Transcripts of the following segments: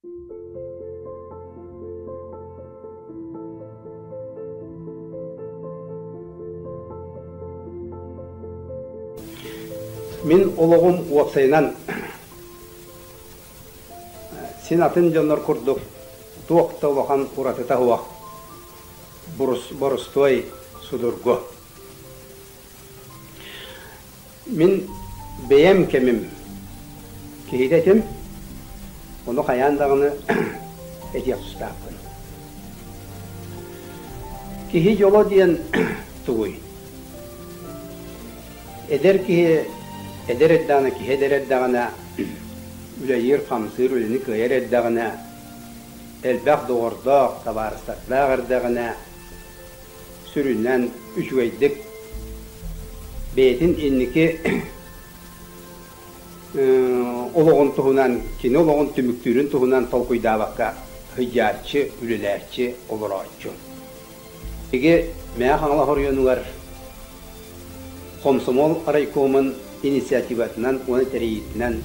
Мин олоҕум уопсайынан син атын дьоннор курдук туох да улахан уратыта суох, борустуой, судургу. Мин бэйэм кэмим киһитэ этим, ону хайаан даҕаны этиэх тустаахпын. Киһи дьоло диэн тугуй? Эдэр киһи эдэр эрдэҕинэ, киһи эдэр эрдэҕинэ, үлэлиир-хамсыыр, үлэни кыайар эрдэҕинэ, элбэх доҕордоох, табаарыстардаах эрдэҕинэ, сүрүннээн үчүгэйдик бэйэтин инники олоҕун туһунан, кини олоҕун түмүктүүрүн туһунан толкуйдаабакка сылдьааччы, үлэлээччи, олорооччу. Биһиги Мэҥэ Хаҥалас оройуонугар Хомсомуол райкомун инициативатынан уонна тэрийиитинэн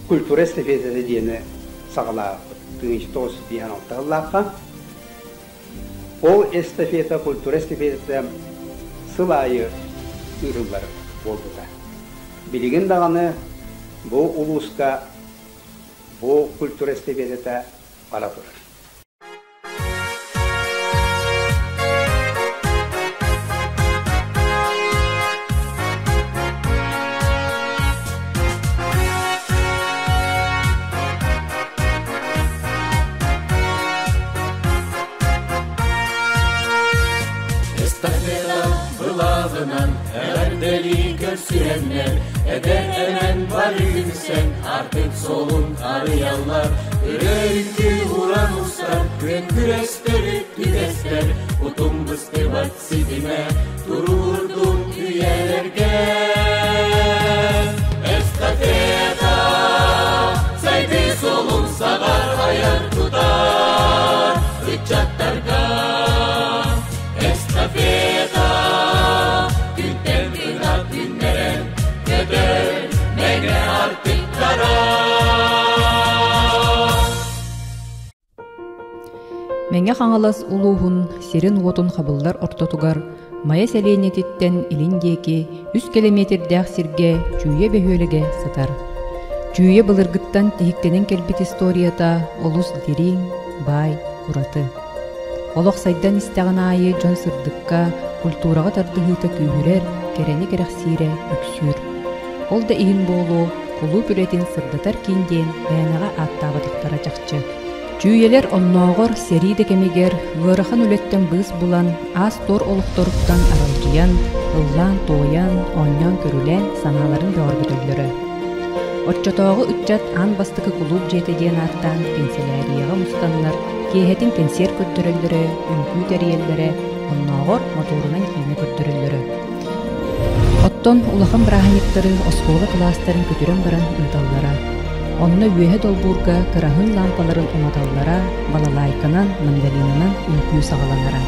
культура эстафетата диэни саҕалаабыппыт. 1956 сыллаахха. Ол эстафета, культура эстафетата сыл аайы ыытыллар буолбута. Билигин даҕаны бу улууска бу культура эстафетата бара турар. Эстафета былааҕынан эҕэрдэлии көрсүһэннэр, эдэр эмэн бары үҥсэн, артык суолун арыйаллар. Өрө уран устар, күөн күрэстэри түгэстэр, утум быстыбат ситимэ, туруурдун үйэлэргэ. Эстафета сайдыы суолун саҕар айар тутар ыччаттарга. Эстафета күнтэн күн күннэрэн көтөр мэҥэ артыктара. Мэҥэ Хаҥалас улууһун сирин-уотун хабыллар ортотугар Майа сэлиэнньэтиттэн илин диэки үс килэмиэтирдээх сиргэ Чүүйэ бөһүөлэгэ сытар. Чүүйэ былыргыттан тиһиктэнэн кэлбит историята олус дириҥ, баай, ураты. Олох сайдан истэҕин аайы дьон сырдыкка, культураҕа тардыһыыта күүһүрэр, кэрэни кэрэхсиирэ үксүүр. Ол да иһин буолуо, кулууп үлэтин сырдатар киин диэн мээнэҕэ ааттаабатахтара чахчы. Чүүйэлэр оннооҕор сэрии да кэмигэр ыарахан үлэттэн быыс булан, аас-туор олохторуттан аралдьыйан, ыллаан-туойан, оонньоон-көрүлээн санааларын бөҕөргөтөллөрө. Оччотооҕу ыччат аан бастакы кулууп дьиэтэ диэн ааттаан кэнсэлээрийэҕэ мустаннар, киэһэтин кэнсиэр көрдөрөллөрө, үҥкүү тэрийэллэрэ, оннооҕор мотуорунан киинэ көрдөрөллөрө. Оттон улахан бырааһынньыктары оскуола кылаастарын көтүрэн баран ыыталлара. Онно үөһэ долбуурга кыраһын лаампаларын уматаллара, балалайканан, мандолинанан үҥкүү саҕаланара.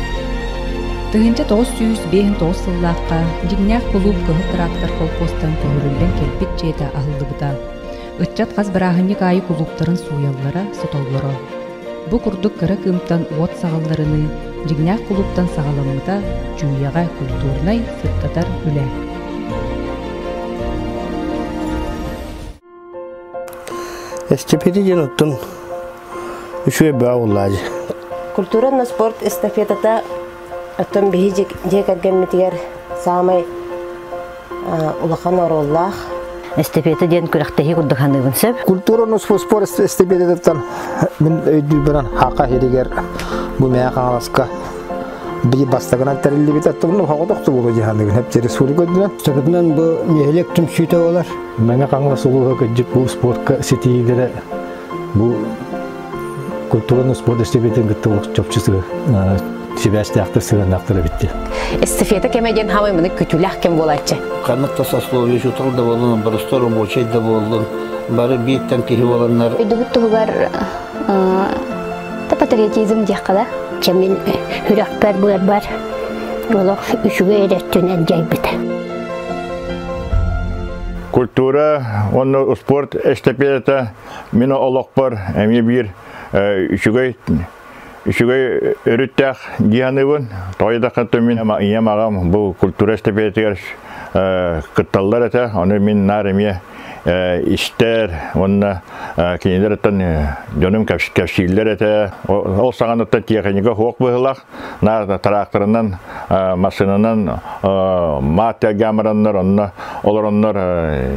1959 сыллаахха дьиҥнээх кулууп Кыһыл трактор холкуостан көһөрүллэн кэлбит дьиэтэ аһыллыбыта. Ыччат хас бырааһынньык аайы кулууптарын сууйаллара, сотоллоро. Бу курдук кыра кыымтан уот саҕалларыныы дьиҥнээх кулууптан саҕаламмыта Чүүйэҕэ культурнай, сырдатар үлэ. Эстафета диэн оттон үчүгэй бөҕө буоллаа дии. Культура уонна спорт эстафетата оттон биһи дьиэ кэргэммитигэр саамай улахан оруоллаах. Эстафета диэн күрэхтэһии курдук саныыбын сөп. Культура спорт эстафетатыттан мин өйдүүрбүнэн Хака иһигэр бу Мэҥэ Хаҥаласка биир бастакынан тэриллибит оттон оҕотохту буолуо дии саныыбын хэп республика үрдүнэн. Сырытынан бу нэһилиэк түмсүүтэ буолар. Мэҥэ Хаҥалас улууһа кырдьык бу спортка ситиһиилэрэ бу культураны спорт эстафетатын кытта олох чопчу сибээстээхтэр сыһыаннаахтар эбит дии. Эстафета кэмэ диэн хаамай маны күтүлээх кэм буолааччы. Ханнык да сословие учуутал да буоллун, боростуой рабочай да буоллун, бары бииртэн киһи буоланнар. Өйдөбүт туһугар патриотизм диэххэ да. Чэ мин сүрэхпэр быарбар олох үчүгэй эрэ өттүнэн дьайбыта. Культура уонна спорт эстафета мин олохпор эмиэ биир үчүгэй үчүгэй өрүттээх дии саныыбын. Тоҕо диэтэххэ мин ийэм аҕам бу культура эстафетатыгар кытталлар этэ. Ону мин наар эмиэ истэр уонна кинилэртэн дьонум кэпсииллэр этэ. Ол саҕаныттан тиэхиньикэ суох быһыылаах. Наар тракторынан, массыынанан маат тэлгээн онно олороннор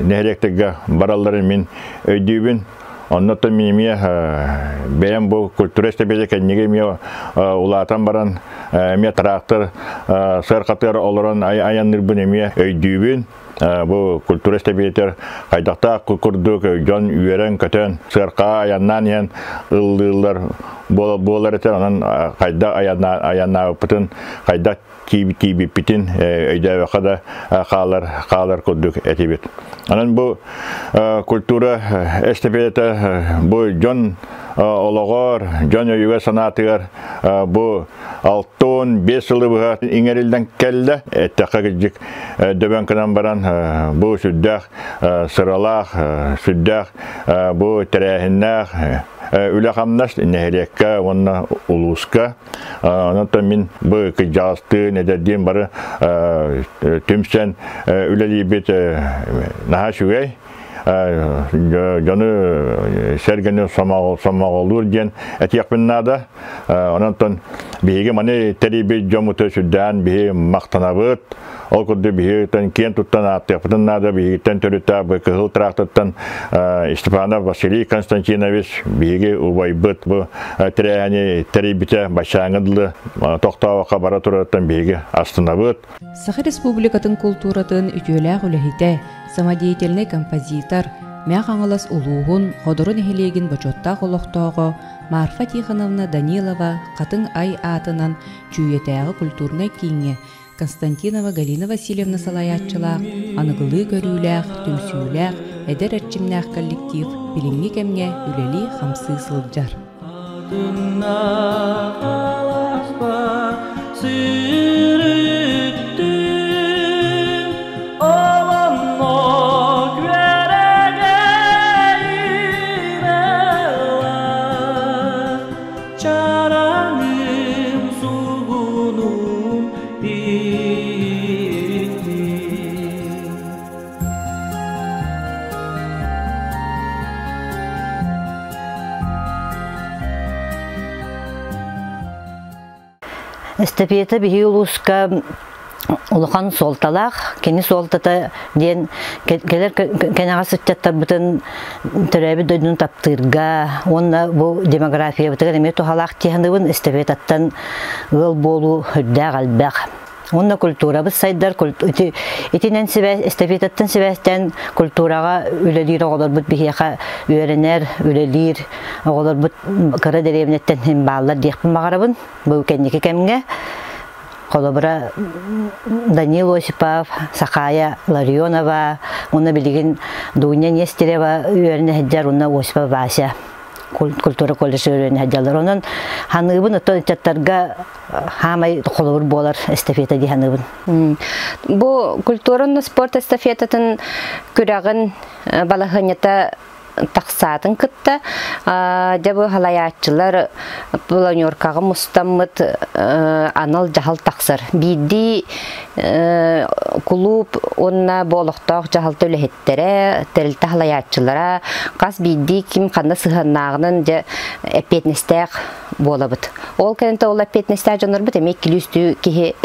нэһилиэктэргэ баралларын мин өйдүүбүн. Оннуттан мин эмиэ бэйэм бу культура эстафета кэннигэ эмиэ улаатан баран эмиэ трактор сыархатыгар олорон айанныырбын эмиэ өйдүүбүн. Бу культура эстафетер хайдахтаах курдук дьон үөрэн-көтөн сыархаҕа айаннаан иһэн ыллыыллар буолар этэ. Онон хайдах айаннаабыппытын, хайдах тиийбиппитин өйдөөбөххө да хаалар хаалар курдук этибит. Онон бу культура эстафета бу дьон олоҕор, дьон өйүгэр санаатыгар бу 65 сылы быһа иҥэриллэн кэллэ. Эттэххэ кырдьык дөбөн гынан баран бу сүрдээх сыралаах, сүрдээх бу тэрээһиннээх үлэ-хамнас нэһилиэккэ уонна улууска. Онон мин бу кырдьаҕастыын, эдэрдиин бары түмсэн үлэлиирбит наһаа үчүгэй. Дьону сэргэни сомоҕолуур диэн этиэхпин наада. Онон биһиги маны тэрийбит дьоммуту сүрдээн биһи махтанабыт. Ол курдук биһигиттэн киэн туттан ааттыахпытын наада. Биһигиттэн төрүттээх Кыһыл трактортан Степанов Василий Константинович биһиги убайбыт бу тэрээһини тэрийбитэ баччааҥҥа дылы тохтообокко бара турарыттан биһиги астынабыт. Саха Республикатын култууратын үтүөлээх үлэһитэ, самодеятельнай композитор, Мэҥэ Хаҥалас улууһун Ходоро нэһилиэгин бочуоттаах олохтооҕо Марфа Тихоновна Данилова Хатыҥ Ай аатынан Чүүйэтээҕи культурнай кииҥҥэ Константинова Галина Васильевна салайааччылаах, аныгылыы көрүүлээх, түмсүүлээх, эдэр эрчимнээх коллектив билиҥҥи кэмҥэ үлэлии-хамсыы сылдьар. Чараным сугунум Эстафета биһиги улууска улахан суолталаах. Кини суолтата диэн кэлэр кэнэҕэс ыччаттарбытын төрөөбүт дойдуну таптыырга уонна бу демографиябытыгар эмиэ туһалаах дии саныыбын. Эстафетаттан ыал буолуу үрдээх элбэх. Уонна культурабыт сайдар, итинэн сибээс, эстафетаттан сибээстээн культураҕа үлэлиир оҕолорбут биһиэхэ үөрэнэр, үлэлиир оҕолорбут кыра дэриэбинэттэн бааллар диэхпин баҕарабын. Бу кэнники кэмҥэ Холобура, Данил Осипов, Сахая Ларионова, уонна билигин Дуня Нестерева үөрэнэ сылдьар уонна Осипов Вася культура колледж үөрэнэ сылдьаллар. Онон ханыыбын оттон ыччаттарга хаамай холобур буолар эстафета дии саныыбын. Бу культура уонна спорт эстафетатын күрэҕин балаһыанньата тахсаатын кытта дьэ бу халайааччылар планеркаҕа мустаммыт анал дьаһал тахсар. Биирдии кулууп уонна бу олохтоох дьаһалта үлэһиттэрэ, тэрилтэ халайааччылара хас биирдии ким ханна сыһыаннааҕынан дьэ эппиэтинэстээх буолабыт. Ол кэннэ ол эппиэтинэстээх дьоннорбут эмиэ иккилүү киһи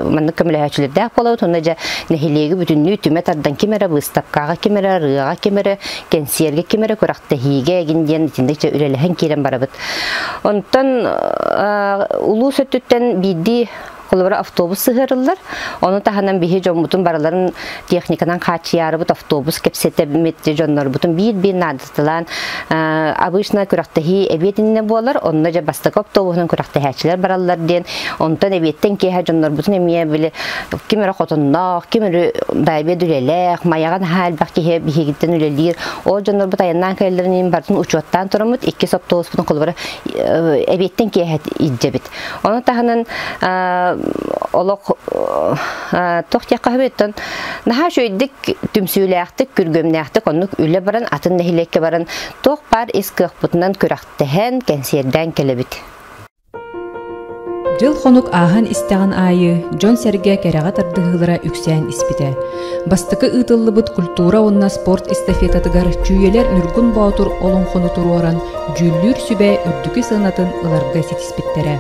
маннык көмөлөһөөччүлэрдээх буолабыт. Онно дьэ нэһилиэги бүтүннүү түмэ тардан ким эрэ быыстапкаҕа, ким эрэ ырыаҕа, ким эрэ кэнсиэргэ, ким эрэ күрэхтэһиигэ эгин диэн итинник дьэ үлэлэһэн киирэн барабыт. Онтон улуус өттүттэн биирдии холобура автобус сыһыарыллар. Ону таһынан биһи дьоммутун барыларын техниканан хааччыйаарыбыт автобус кэпсэтэбит дьоннорбутун биир-биир наадатылаан обычно күрэхтэһии эбиэт иннинэ буолар. Онно дьэ бастакы автобуһунан күрэхтэһээччилэр бараллар диэн. Онтон эбиэттэн киэһэ дьоннорбутун эмиэ били ким эрэ хотонноох, ким эрэ дайбиэт үлэлээх, майаҕа наһаа элбэх киһи биһигиттэн үлэлиир. Ол дьоннорбут айаннаан кэлэллэрин барытын учуоттаан тураммыт иккис автобуспутун холобура эбиэттэн киэһэ илдьэбит. Ону таһынан Олох туох диэххэ сөбүттэн наһаа үчүгэйдик түмсүүлээхтик, күргүөмнээхтик оннук үлэ баран, атын нэһилиэккэ баран туох баар ис кыахпытынан күрэхтэһэн, кэнсиэрдээн кэлэбит. Дьыл-хонук ааһан истэҕин аайы дьон-сэргэ кэрэҕэ тардыһыылара үксээн испитэ. Бастакы ыытыллыбыт культура уонна спорт эстафетатыгар Чүүйэлэр Ньургун Боотур олоҥхону туруоран дьүүллүүр сүбэ үрдүкү сыанатын ыларга ситиспиттэрэ.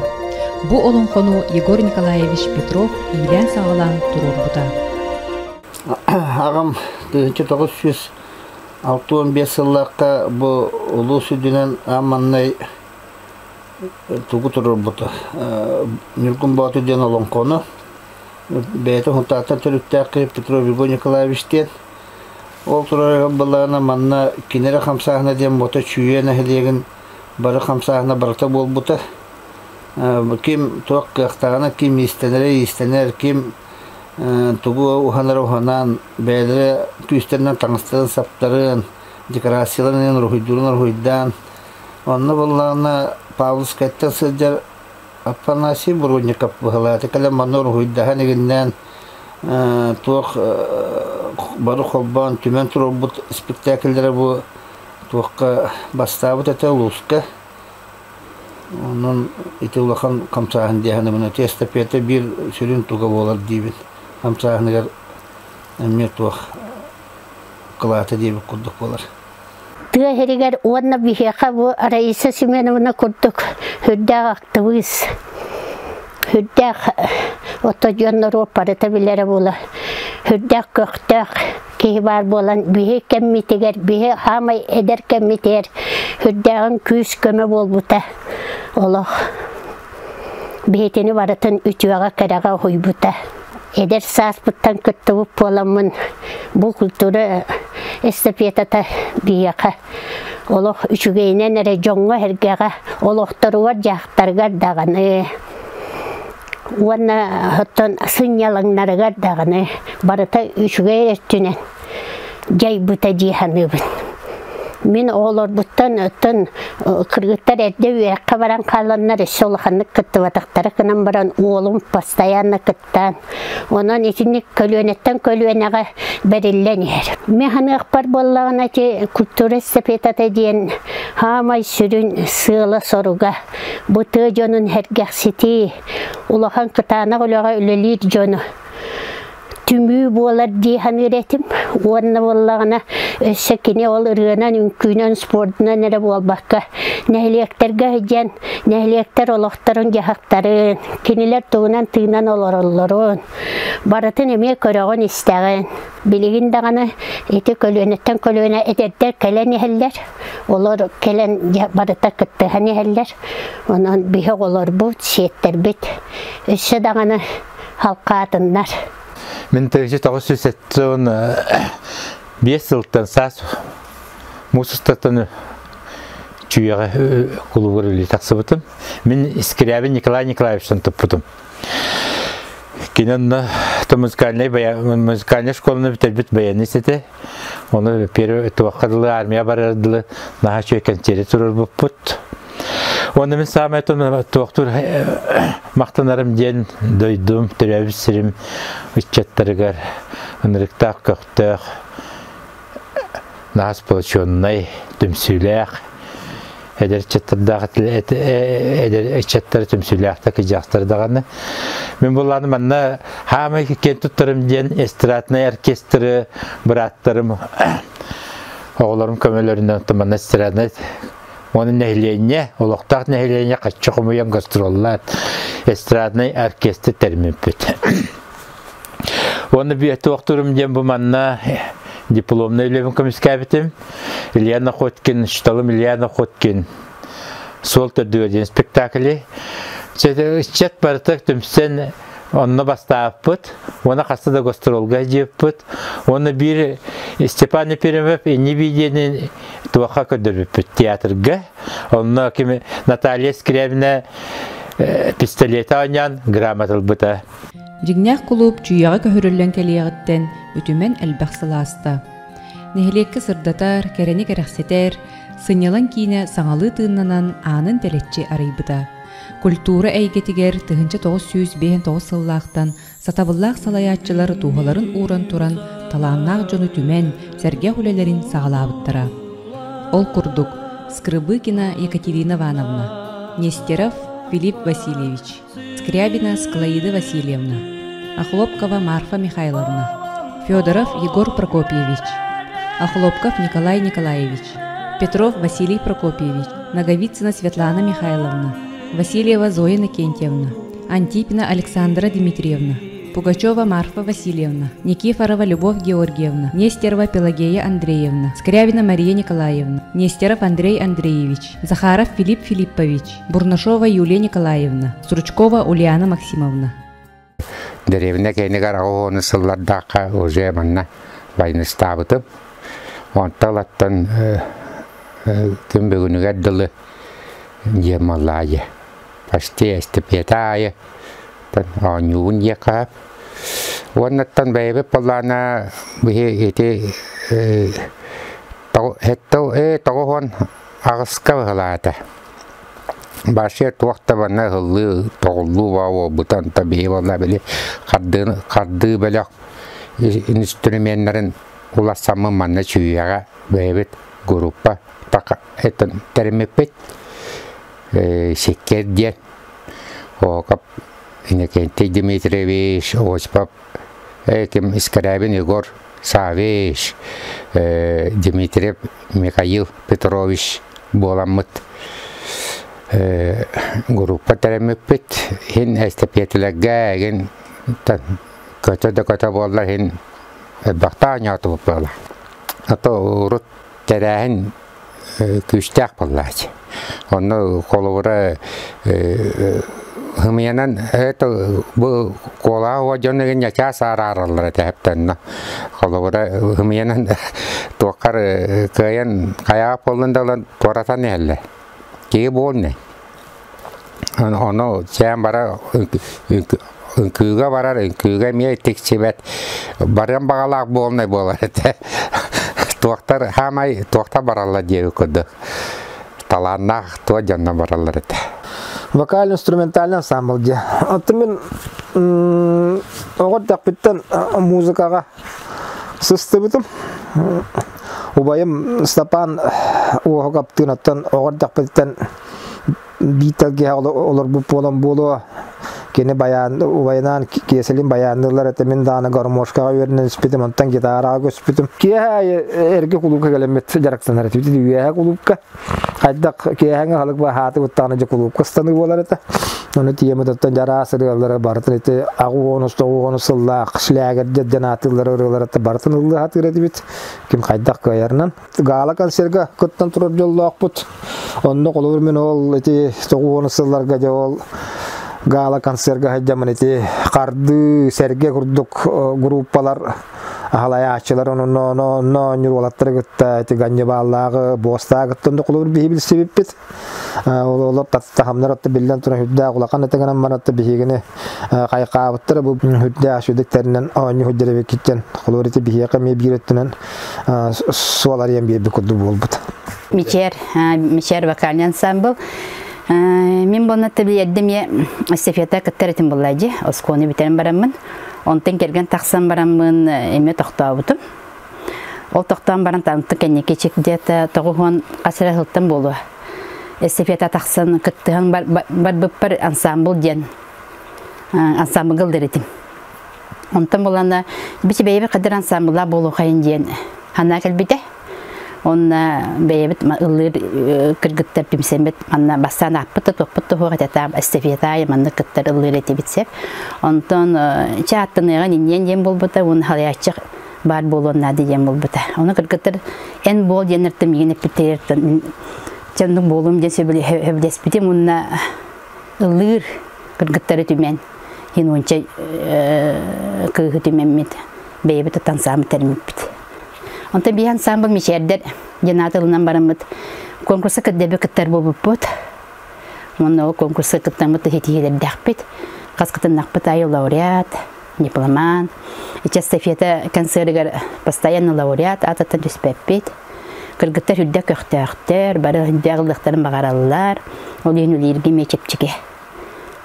Бу олоҥхону Егор Николаевич Петров иилээн-саҕалаан туруорбута. Аҕам 1965 сыллаахха бу улуус үрдүнэн аан маҥнай тугу туруорбута Ньургун Боотур диэн олоҥхону бэйэтэ Һунтаартан төрүттээх киһи Петров Егор Николаевич диэн ол турар былаана манна кини эрэ хамсааһына диэн мото Чүүйэ нэһилиэгин бары хамсааһына барыта буолбута ким туох кыахтааҕына ким иистэнэрэ иистэнэр ким тугу уһанара уһанаан бэйэлэрэ күүстэринэн таҥастарын саптарын декорацияларын уруһуйдуурун уруһуйдаан Онно буоллаҕына Павловскайтан сылдьар Афанасий Бурунников быһалаата кэлэн манна уруһуйдаһан игиннээн туох бары холбоон түмэн туруорбут спектакльлэрэ бу туохха бастаабыт этэ улууска. Онон ити улахан хамсааһын диэхинэ ити эстафета биир сүрүн туга буолар диибин. Хамсааһыныгар эмиэ туох кылаата диэбит курдук буолар. Тыа сиригэр уонна биһиэхэ бу Раиса Семеновна курдук сүрдээх актыбыыс, сүрдээх ото дьон норуот барыта билэрэ буола, сүрдээх көхтөөх киһи баар буолан биһи кэммитигэр, биһи хаамай эдэр кэммитигэр сүрдээҕин күүс-көмө буолбута олох. Биһитини барытын үтүөҕэ-кэрэҕэ уһуйбута. Эдэр сааспыттан кыттыбыт буоламмын бу культура эстафетата биһиэхэ олох үчүгэйинэн эрэ дьоҥҥо-сэргэҕэ олохторугар дьахтарыгар даҕаны уонна оттон сынньалаҥнарыгар даҕаны барыта үчүгэй өттүнэн дьайбыта дии саныыбын. Мин оҕолорбуттан оттон кыргыттар эрдэ үөрэххэ баран хааланнар өссө улаханнык кыттыбатахтара гынан баран уолум постоянно кыттаан онон итинник көлүөнэттэн көлүөнэҕэ бэриллэн иһэр. Мин саныахпар буоллаҕына ити культура эстафетата диэн хаамай сүрүн сыала-соруга бу тыа дьонун сэргэхситии, улахан кытаанах үлэҕэ үлэлиир дьону түмүү буолар дии саныыр этим. Уонна буоллаҕына өссө кини ол ырыанан, үҥкүүнэн, спордунан эрэ буолбакка, нэһилиэктэргэ сылдьан, нэһилиэктэр олохторун-дьаһахтарын, кинилэр тугунан тыынан олороллорун барытын эмиэ көрөҕүн-истэҕин. Билигин даҕаны ити көлүөнэттэн көлүөнэ эдэрдэр кэлэн иһэллэр. Олор кэлэн барыта кыттыһан иһэллэр. Онон биһи оҕолорбут, сиэттэрбит өссө даҕаны халкаатыннар. Мин 1975 сылтан саас муус устаттан Чүүйэҕэ кулуугар үлэлии тахсыбытым. Мин Скрябин Николай Николаевичтан туппутум. Кини онно музыкальный, музыкальный школаны бүтэрбит баянист этэ. Оны первый туохха дылы армия барар дылы наһаа үчүгэй кэнсиэри туруорбуппут. Уонна мин саамай туохтуур махтанарым диэн дойдум, төрөөбүт сирим ыччаттарыгар ынырыктаах көхтөөх, наһаа сплоченнай, түмсүүлээх, эдэр ыччаттардаах эдэр ыччаттары түмсүүлээхтэр кыдьаахтар даҕаны. Мин буллааны манна хаамай киэн туттарым диэн эстраднай оркестры бырааттарым оҕолорум көмөлөрүнэн манна эстраднай Оны нэһилиэнньэ, олохтоох нэһилиэнньэ хаччы хомуйан гастроллаат эстраднай оркестр тэрмиппит. Уонна туохтурум диэн бу манна дипломнай үлэбин көмүскээбитим. Илья Находкин, Шталым Илья Находкин суол төрдүгэр диэн спектакли. Ыччат барыта түмсэн онно бастаабыппыт, уонна хаста да гастролга дьиэппит. Уонна биир Степан Ефремов инни диэнин туохха көрдөрбүппүт театрга. Онно кими Наталья Скрябина пистолет оонньоон грамота ылбыта. Дьиҥнээх кулууп Чүүйэҕэ көһөрүллэн кэлиэҕиттэн үтүмэн элбэх сыл ааста. Нэһилиэккэ сырдатар, кэрэни кэрэхсэтэр, сынньалаҥ киинэ саҥалыы тыыннанан аанын тэлэччи арыйбыта. Культура эйгэтигэр 1959 сыллаахтан сатабыллаах салайааччылар дууһаларын ууран туран талааннаах дьону түмэн, сэргэх үлэлэрин саҕалаабыттара. Ол курдук, Скрыбыкина Екатерина Ивановна, Нестеров Филипп Васильевич, Скрябина Склаида Васильевна, Охлопкова Марфа Михайловна, Федоров Егор Прокопьевич, Охлопков Николай Николаевич, Петров Василий Прокопьевич, Наговицына Светлана Михайловна, Васильева Зоя Иннокентьевна, Антипина Александра Дмитриевна, Пугачева Марфа Васильевна, Никифорова Любовь Георгиевна, Нестерова Пелагея Андреевна, Скрябина Мария Николаевна, Нестеров Андрей Андреевич, Захаров Филипп Филиппович, Бурнашова Юлия Николаевна, Стручкова Ульяна Максимовна. Дэриэбинэ кэннигэр аҕыс сыллардаахха уже манна байныстаабытым. Онтон аттан күн бүгүнүгэр дылы дьиэ маллаайы. Почти эстепиэте аайы оонньуубун диэххэ. Уоннаттан бэйэбит поллаана биһи ити тоҕуһун аҕыска быһылаата. Башия туох да банна ыһыллыы, тоҕуллуу баа буолбута, онто биһи буолла били хардыы, хардыы бөлөх инструменнарын уларсаммын манна чүүйэҕэ бэйэбит группа тэриммиппит Сиккер диэн Оокоп Иннокентий Дмитриевич Осипов ким Искарябин Егор Савич Дмитриев Михаил Петрович буоламмыт группа тэрэммиппит хин эстапеталарга эгин көтө да көтө буолла хин элбэхтэ оонньоотубут буола. Ато урут тэрээһин күүстээх буоллаачы. Онно холобура хымыйанан это бу куолаа дьон эгин нячаас аараараллар этэ холобура хымыйанан туоххар кыайан хайаҕа буоллун да ылан туоратан иһэллэр. Киһи буолне. Ону чээн бара үҥкүүгэ барар, үҥкүүгэ эмиэ тиксибэт. Барыан баҕалаах буолнай буолар этэ. Туохтар хаамай туохтар бараллар диэби курдук. Талааннаах туох дьонно бараллар этэ. Вокально-инструментальный ансамбль дьэ. Оттон мин оҕо эрдэхпиттэн музыкаҕа сыстыбытым. Убайым Степан Уоһукаптыын оттон оҕо эрдэхпиттэн биир тэлгэһэ олорбут буолан буолуо кини байаан убайынаан Киэсэлин байаанныыллар этэ мин даҕаны гармошкаҕа үөрэнэн испитим онтон гитараҕа көспүтүм киэһэ аайы эргэ кулуупка кэлэммит дьарыктанар этибит үөһэ кулуупка хайдах киэһэҥи аһылык баһааты даҕаны дьэ кулуупка ыстаныы буолар этэ ону тиийэммит оттон дьараас ырыалары барытын ити аҕыс уон сыллаах шлягердэр диэн аатыыллар ырыалары барытын ыллыы сатыыр этибит ким хайдах кыайарынан Гала концерга кыттан турар дьоллоохпут. Онно холобур мин ол ити 90 сылларга дьэ ол гала концерга сылдьаммын ити хардыы сэргэ курдук группалар аһалайааччылар онно онно оонньуур уолаттары кытта ити ганньыбааллааҕы буостааҕы кытта онно холобур биһи билсибиппит. Олор таһымнар атта биллэн туран үрдээх улахан этэ гынан баран биһигини хайҕаабыттара бу үрдээх сүдүктэринэн оонньуу сылдьар эбиккиттэн холобур ити биһиэхэ эмиэ биир өттүнэн суол арыйан биэрбит курдук буолбут. Мичээр, Мичээр вокальный ансамбл. Мин буонна билиэрдим е эстафета кыттар этим булла дьи, оскуону бүтэрэн бараммын. Онтон кэргэн тахсан бараммын эме тохтообутум. Ол тохтоон баран таанты кэнники где-то тоҕуһуон хас эрэ сылтан буолуо. Эстафета тахсан кыттыһан барбыппар ансамбл диэн ансамблгыл дэритим. Онтон булана бити бэйэбит кадыр ансамблла буолуохайын диэн ханаа кэлбитэ. Онна бэйэбит ыллыыр кыргыттар түмсэммит манна бастаан ааппыт да туохпут да суох этэ эстафета манна кыттар ыллыыр этибит сеп. Онтон чааттыныган инниэн диэн буолбута уон халаяччы баар буолуон наада диэн буолбута. Ону кыргыттар эн буол диэн миигин эппиттэртэн чаннык буолум диэн сөбүлэспитим уонна ыллыыр кыргыттары түмэн хин уонча кыыһы түмэммит бэйэбит ансамбль тэрмиппит. Онтон биһи ансамбль мичээрдэр диэн аатылынан бараммыт конкурса кытта кыттар буолбуппут. Онно конкурса кыттаммыт хитиһилэрдэхпит. Хас кытыннахпыт айы лауреат, дипломант. Ича эстафета концертыгар постоянно лауреат ататтан түспэппит. Кыргыттар үрдэ көхтөөхтөр, бары үрдэ ыллыктарын баҕараллар. Ол иһин үлэлииргэ эмиэ чэпчэки.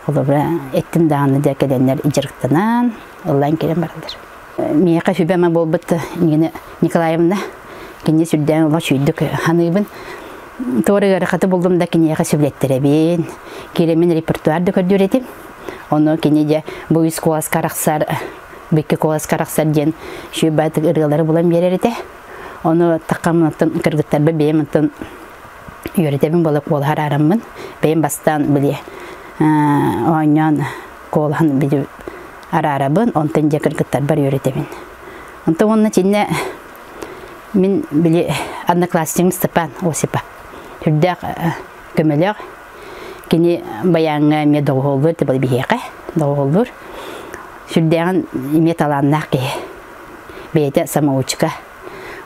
Холобура, эттин даҕаны да кэлэннэр дьарыктанан, ыллаан кэлэн бараллар. Миэхэ сүбэ-ама буолбут Нина Николаевна кини сүрдээн олох үчүйдүк ханыыбын. Туора ыарахаты булдум да киниэхэ сүбэлэттэрэбин. Киирэммин репертуар да көрдүүр этим. Ону кини дьэ бу үс куоласка арахсар, бикки куоласка арахсар диэн сүбэ ырыалары булан биэрэр этэ. Ону таххаммыттан кыргыттарба бэйэм оттон үөрэтэбин буола куолаһар аараммын. Бэйэм бастаан били оонньоон куолаһын били араарабын, онтон дьэ кыргыттарбар үөрэтэбин. Онтон уонна чиннэ мин били одноклассникым Степан Осипов сүрдээх көмөлөөх. Кини баяҥҥа эмиэ доҕуһуоллуур, тибал биһиэхэ доҕуһуоллуур. Сүрдээҕин эмиэ талааннаах киһи. Бэйэтэ самоучка.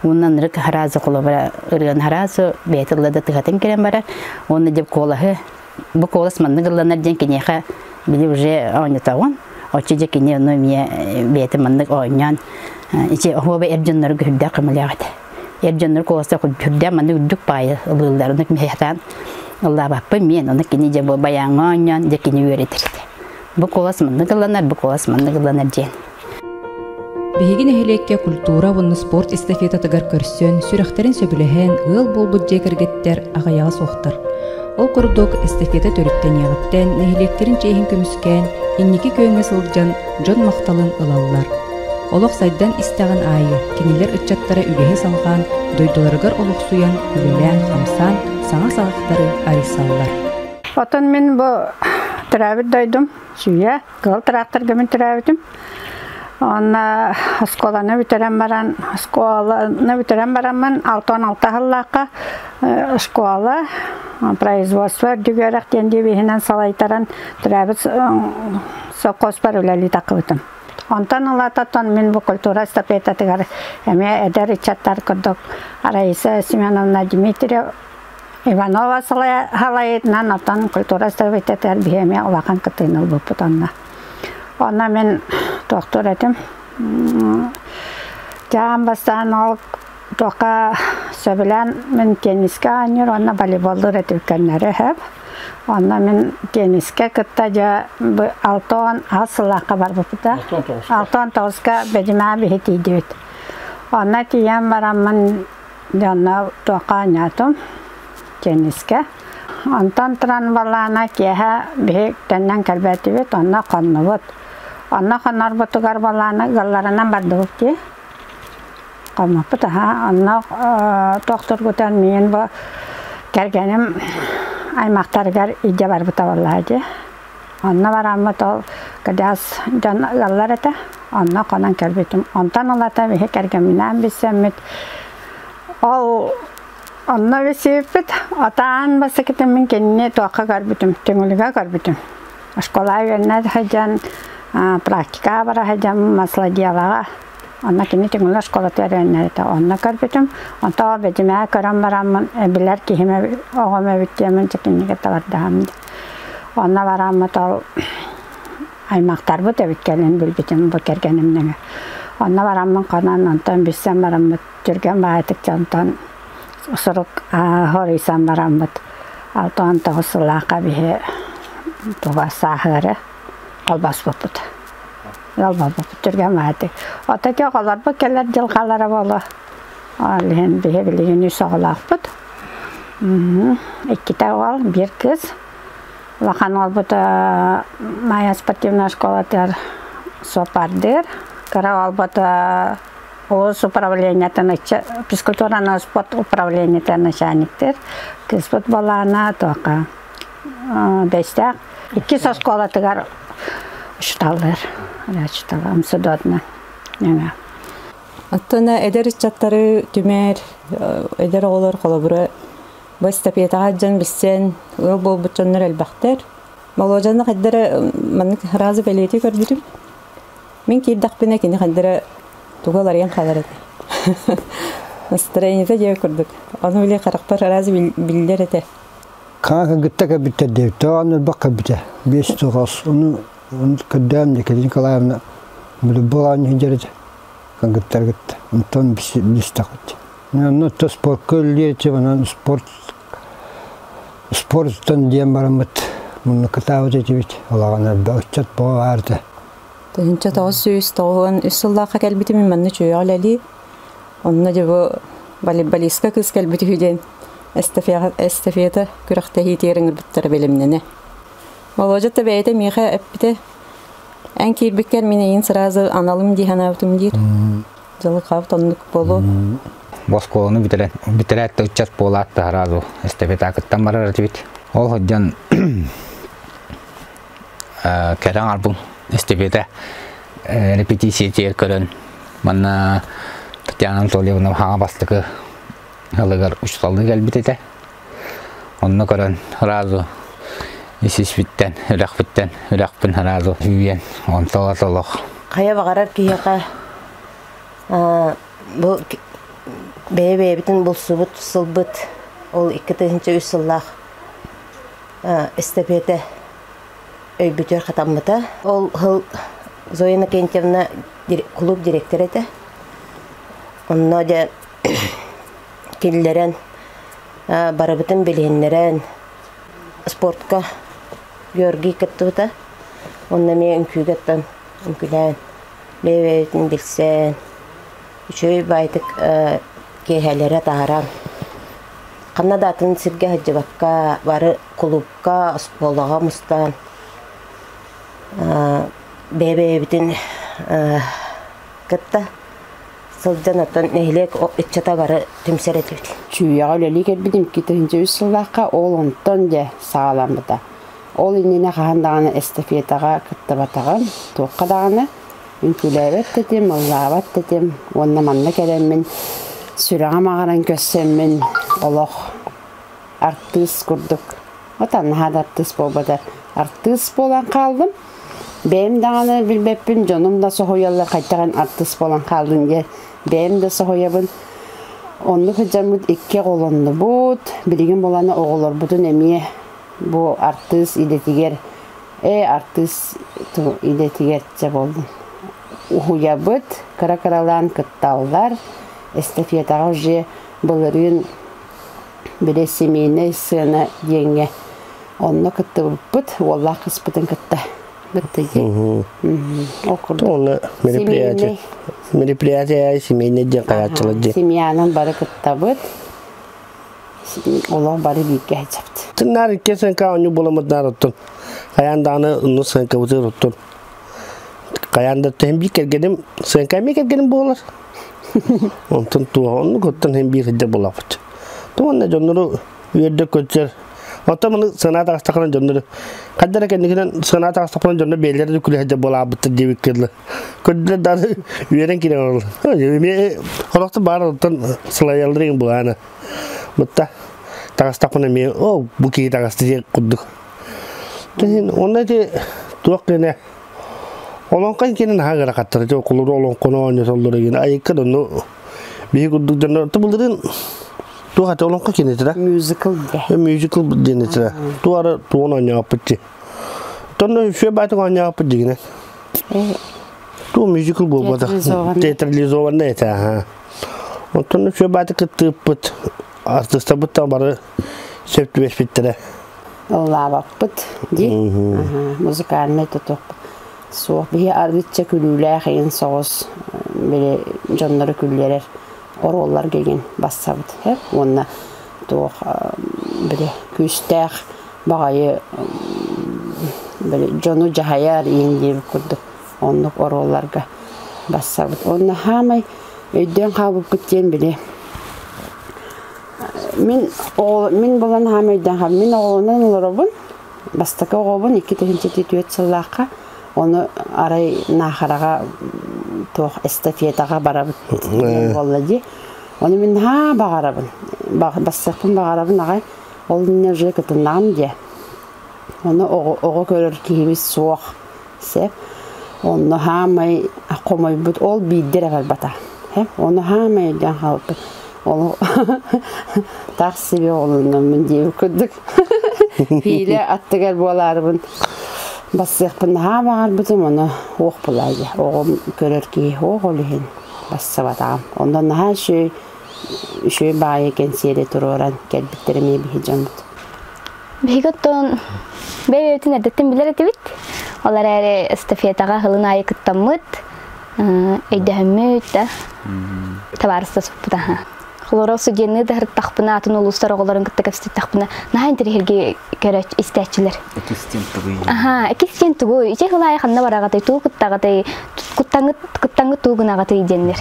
Уонна ынырык хараазы холобура ырыан хараазы бэйэтэ ылла да тыһатын кэлэн барар. Уонна деп куолаһы бу куолас маннык ылланар диэн киниэхэ били уже оонньотоҕун. Оччо дьэ кини ону эмиэ бэйэтэ маннык оонньоон ити оһуоба эр дьоннору үрдээх көмөлөөх этэ. Эр дьоннор куоласта үрдээх маннык үрдүк паайы ылыыллар. Ону миһэтаан ыллаабаппын миэн. Ону кини дьэ бу баяҥҥа оонньоон дьэ кини үөрэтэр этэ. Бу куолас маннык ылланар, бу куолас маннык ылланар диэн. Биһиги нэһилиэккэ культура уонна спорт эстафетатыгар көрсөн, сүрэхтэрин сөбүлэһэн, ыал буолбут дьиэ кэргэттэр аҕыйаҕа суохтар. Ол курдук, эстафета төрүттэниэҕиттэн нэһилиэктэрин чиэһин көмүскээн, инники күөҥҥэ сылдьан дьон махталын ылаллар. Олох сайдан истэҕин аайы кинилэр ыччаттара үгэһи салҕаан, дойдуларыгар олохсуйан, үлэлээн-хамсаан саҥа саҕахтары арыйсаллар. Оттон мин бу төрөөбүт дойдум Сүүйэ Кыһыл тракторга мин төрөөбүтүм. Онно оскуоланы бүтэрэн баран, оскуоланы бүтэрэн бараммын 66 сыллаахха школа производство үрдүк үөрэх диэн девиһинэн салайтаран төрөөбүт совхозпар үлэлии таххыбытым. Онтон ылататтан мин бу культура эстафетатыгар эмиэ эдэр ыччаттар курдук Раиса Семеновна Дмитриева Иванова салайытынан оттон культура эстафетатыгар биһи эмиэ улахан кыттыыны ылбыппыт онно. Онно мин туохтуур этим. Дьаам бастаан ол туохха сөбүлээн мин теннискэ оонньуур уонна волейболлуур этим көннөрү сөп. Онно мин теннискэ кытта дьэ 66 сыллаахха барбыппыта. 69-ка Бэдьимээ биһи тиийдибит. Онно тиийэн бараммын Дьонно туохха оонньоотум теннискэ. Онтон туран балаана киэһэ биһи төннөн кэлбэтибит, онно хоннубут. Онно хонорбутугар балаана ыалларынан бардыбыт дии. Хоммуппут аха. Онно туох тургутан миин бу кэргэним аймахтарыгар илдьэ барбыта буоллаҕа дии. Онно бараммыт ол кыдьаас дьон ыаллар этэ. Онно хонон кэлбитим. Онтон ылата биһи кэргэмминээн билсэммит ол онно билсибиппит. Отаан бастакытын мин кинини туохха көрбүтүм, түҥүлүгэ көрбүтүм. Школа үөрэнэ сылдьан практика бара сылдьан маслоделаҕа Онно кини түҥүлэ школатыгар үөрэнэр этэ. Онно көрбүтүм. Онто бэдьимээ көрөн бараммын билэр киһим оҕом эбит диэммин чэкиннигэ табардаһам. Онно бараммыт ол аймахтарбыт эбит кэлин билбитим бу кэргэним нөҥө. Онно бараммын хонон онтон билсэн бараммыт түргэн баайтык дьонтон сурук хоруйсан бараммыт 69 сыллаахха биһи туга сааһыары холбоспуппут. Ыалбаппыт түргэн баайдык. Ото ити оҕолорбут кэлэр дьылҕалара буолуо. Ол иһин биһи билигин үс оҕолоохпут. Иккитэ уол, биир кыыс. Улахан уолбут Майа спортивная школатыгар суоппардыыр. Кыра уолбут улуус управлениетын физкультураны спорт управлениетын начальниктыыр. Кыыспыт балаана туохха бэстээх. Иккис оскуолатыгар учуталлар. Учуталлар МСДОтна. Оттон эдэр ыччаттары түмэр, эдэр оҕолор холобура бу эстафетаҕа дьон билсэн ыал буолбут дьоннор элбэхтэр. Молуожаны хайдара маннык разы бэлиэтии көрбүтүм. Мин киирдэхпинэ кини хайдара туга уларыйан хаалар этэ. Настроениета дьиэ курдук. Ону били харахпар разы биллэр этэ. Хаҥа кыргытта кэлбиттэр диэбит. Тоҕо элбэх кэлбитэ. Биэс тоҕус. Ону көрдөөн Екатерина Николаевна волейбол оонньуу сылдьар этэ. Кыргыттар кытта. Онтон билистэхпит. Онно спортка үллиэчи, онон спорт спорттан диэн бараммыт мунна кытаабыт этибит. Олаҕан элбэх ыччат боҕо баарда. 1993 сыллаахха кэлбитим мин манна чүөҕэ үлэлии. Онно дьэ бу волейболистка кыыс кэлбит үһү диэн эстафета күрэхтэһиитигэр ыҥырбыттара бэлэмнэнэ. Володя да бэйэтэ миэхэ эппитэ эн киирбиккэр мин эйин сразу аналым дии санаабытым диир. Дьылы хабыт оннук буолуо. Оскуоланы бүтэрэн бүтэрээт да ыччат буолаат да сразу эстафетакыттан барар этибит. Ол сылдьан кэлэн арбын эстафета репетиция көрөн манна Татьяна Анатольевна хаҥа бастакы ылыгар учууталлыы кэлбит этэ. Онно көрөн сразу ис-испиттэн, үрэхпиттэн, үрэхпин сразу үүйэн, онтон олох. Хайа баҕарар киһиэхэ бу бэйэ-бэйэбитин булсубут сылбыт ол 2003 сыллаах эстафета өйбүтүгэр хатаммыта. Ол сыл Зоя Иннокентьевна клуб директора этэ. Онно дьэ киллэрэн барыбытын билиһиннэрэн спортка Георгий кыттыбыта. Онно эмиэ үҥкүүгэ оттон үҥкүүлээн бэйэ-бэйэбитин билсэн үчүгэй баайдык киэһэлэрэ таһааран ханна да атын сиргэ сылдьыбакка бары кулуупка, оскуолаҕа мустан бэйэ-бэйэбитин кытта сылдьан оттон нэһилиэк ыччата бары түмсэр этибит. Чүүйэҕэ үлэлии кэлбитим 2003 сыллаахха ол онтон дьэ саҕаламмыта. Ол иннинэ хаһан даҕаны эстафетаҕа кыттыбатаҕым, туохха даҕаны үҥкүүлээбэт да этим, ыллаабат да этим уонна манна кэлэммин сүрэҕим аҕаран көрсөммүн олох артыыс курдук вот наһаа да артыыс буолбатар артыыс буолан хааллым. Бэйэм даҕаны билбэппин, дьонум да соһуйаллар хайдах эн артыыс буолан хааллын диэн бэйэм да соһуйабын. Оннук сылдьаммыт икки оҕолоннубут. Билигин буолан оҕолорбутун эмиэ бу артыыс идэтигэр ээ артыыс идэтигэр чэ буоллун уһуйабыт, кыра-кыралаан кытталлар. Эстафетаҕа уже былырыын били семейнэй сыана диэҥҥэ онно кыттыбыппыт уоллаах кыспытын кытта быттыги ол курдук Онно мероприятие мероприятие семейный диэн хайааччылар диэн семьянан бары кыттабыт олох бары бииргэ сылдьабыт Тыннаар икки сыҥка оонньуу буоламмыт наар оттон хайаан даҕаны онну сыҥкабытыгар оттон хайаан да тэһин биир кэргэним сыҥка эмиэ кэргэним буолар онтон туох оннук оттон һин биир сылдьар буолаахпыт туонна дьоннору үөрдэ көтөр оттон маны сыана таҕыстахына дьоннору хайда эрэ кэнникинэн сыана таҕыстахпына дьоннор бэйэлэрэ да күлэ сылдьар буолаабыттар диэбиккэ дылы көрдүлэр даҕаны үөрэн киирэн олороллор эмиэ хорохто баар оттон сылайаллар игин булаана бытта таҕыстахпына эмиэ о бу киһи таҕыста диэн курдук онно ити туох гэнэ олоҥхо кини наһаа ыарахаттар ити окулуру олоҥхону оонньотоллор игин айыкка да ону биһи курдук дьоннор былырыын туох аты олоҥхо кинитирэ мюзикл де мюзикл диэнитирэ туара туон оонньооппут ди тонно үсүө баатык оонньооппут дигинэ туу мюзикл буолбатах театрализованный этэ аха оттон үсүө баатык кыттыыппыт артыыстарбыт да бары сөп түбэспиттэрэ ыллаабаппыт дии музыкальнай тутуохпут суох биһи аргычча күлүүлээх иин соҕус били дьоннору күллэрэр оруолларга игин бассабыт уонна туох били күүстээх баҕайы били дьону дьаһайар иин диэбит курдук оннук оруолларга бассабыт уонна хаамай өйдөөн хаалбыппыт диэн били Мин оҕо мин булан хаам өйдөөн хаалбын. Мин оҕолонон олоробун. Бастакы оҕобун 2004 сыллаахха ону арай Наахараҕа туох эстафетаҕа барабыт диэн буолла дии. Ону мин наһаа баҕарабын. Бастыахпын баҕарабын аҕай. Ол иннинэ уже кытыннаҕым дии. Ону оҕо, оҕо көрөр киһибит суох. Сөп. Онно хаамай хомойбут ол биирдэ эрэ барбата. Ону хаамай өйдөөн хаалбыт. Ол таах себе оҕолонноммун диэбит курдук. Пиилэ аттыгар буолаарыбын бассыахпын наһаа баҕарбытым, ону уох булаайа. Оҕом көрөр киһи уох ол иһин бассыбатаҕым. Онно наһаа үчүгэй Үчүгэй баайы кэнсиэри туруоран кэлбиттэр эмиэ биһи дьоммут. Биһиги оттон бэйэбитин эрдэттэн билэр этибит. Ол эрээри эстафетаҕа сылын аайы кыттаммыт, өйдөһөммүт да табаарыстаспыт аха. Холоро студенны да һырыттахпына, атын улуустар оҕолорун кытта кэпсэттэхпинэ, наһаа интэриэһирги көрө истээччилэр. Экистен тугуй? Аха, экистен тугуй? Ичи хылаайы ханна бараҕатай, туу кыттаҕатай, куттаҥҥыт кыттаҥҥыт туу гынаҕатай диэннэр.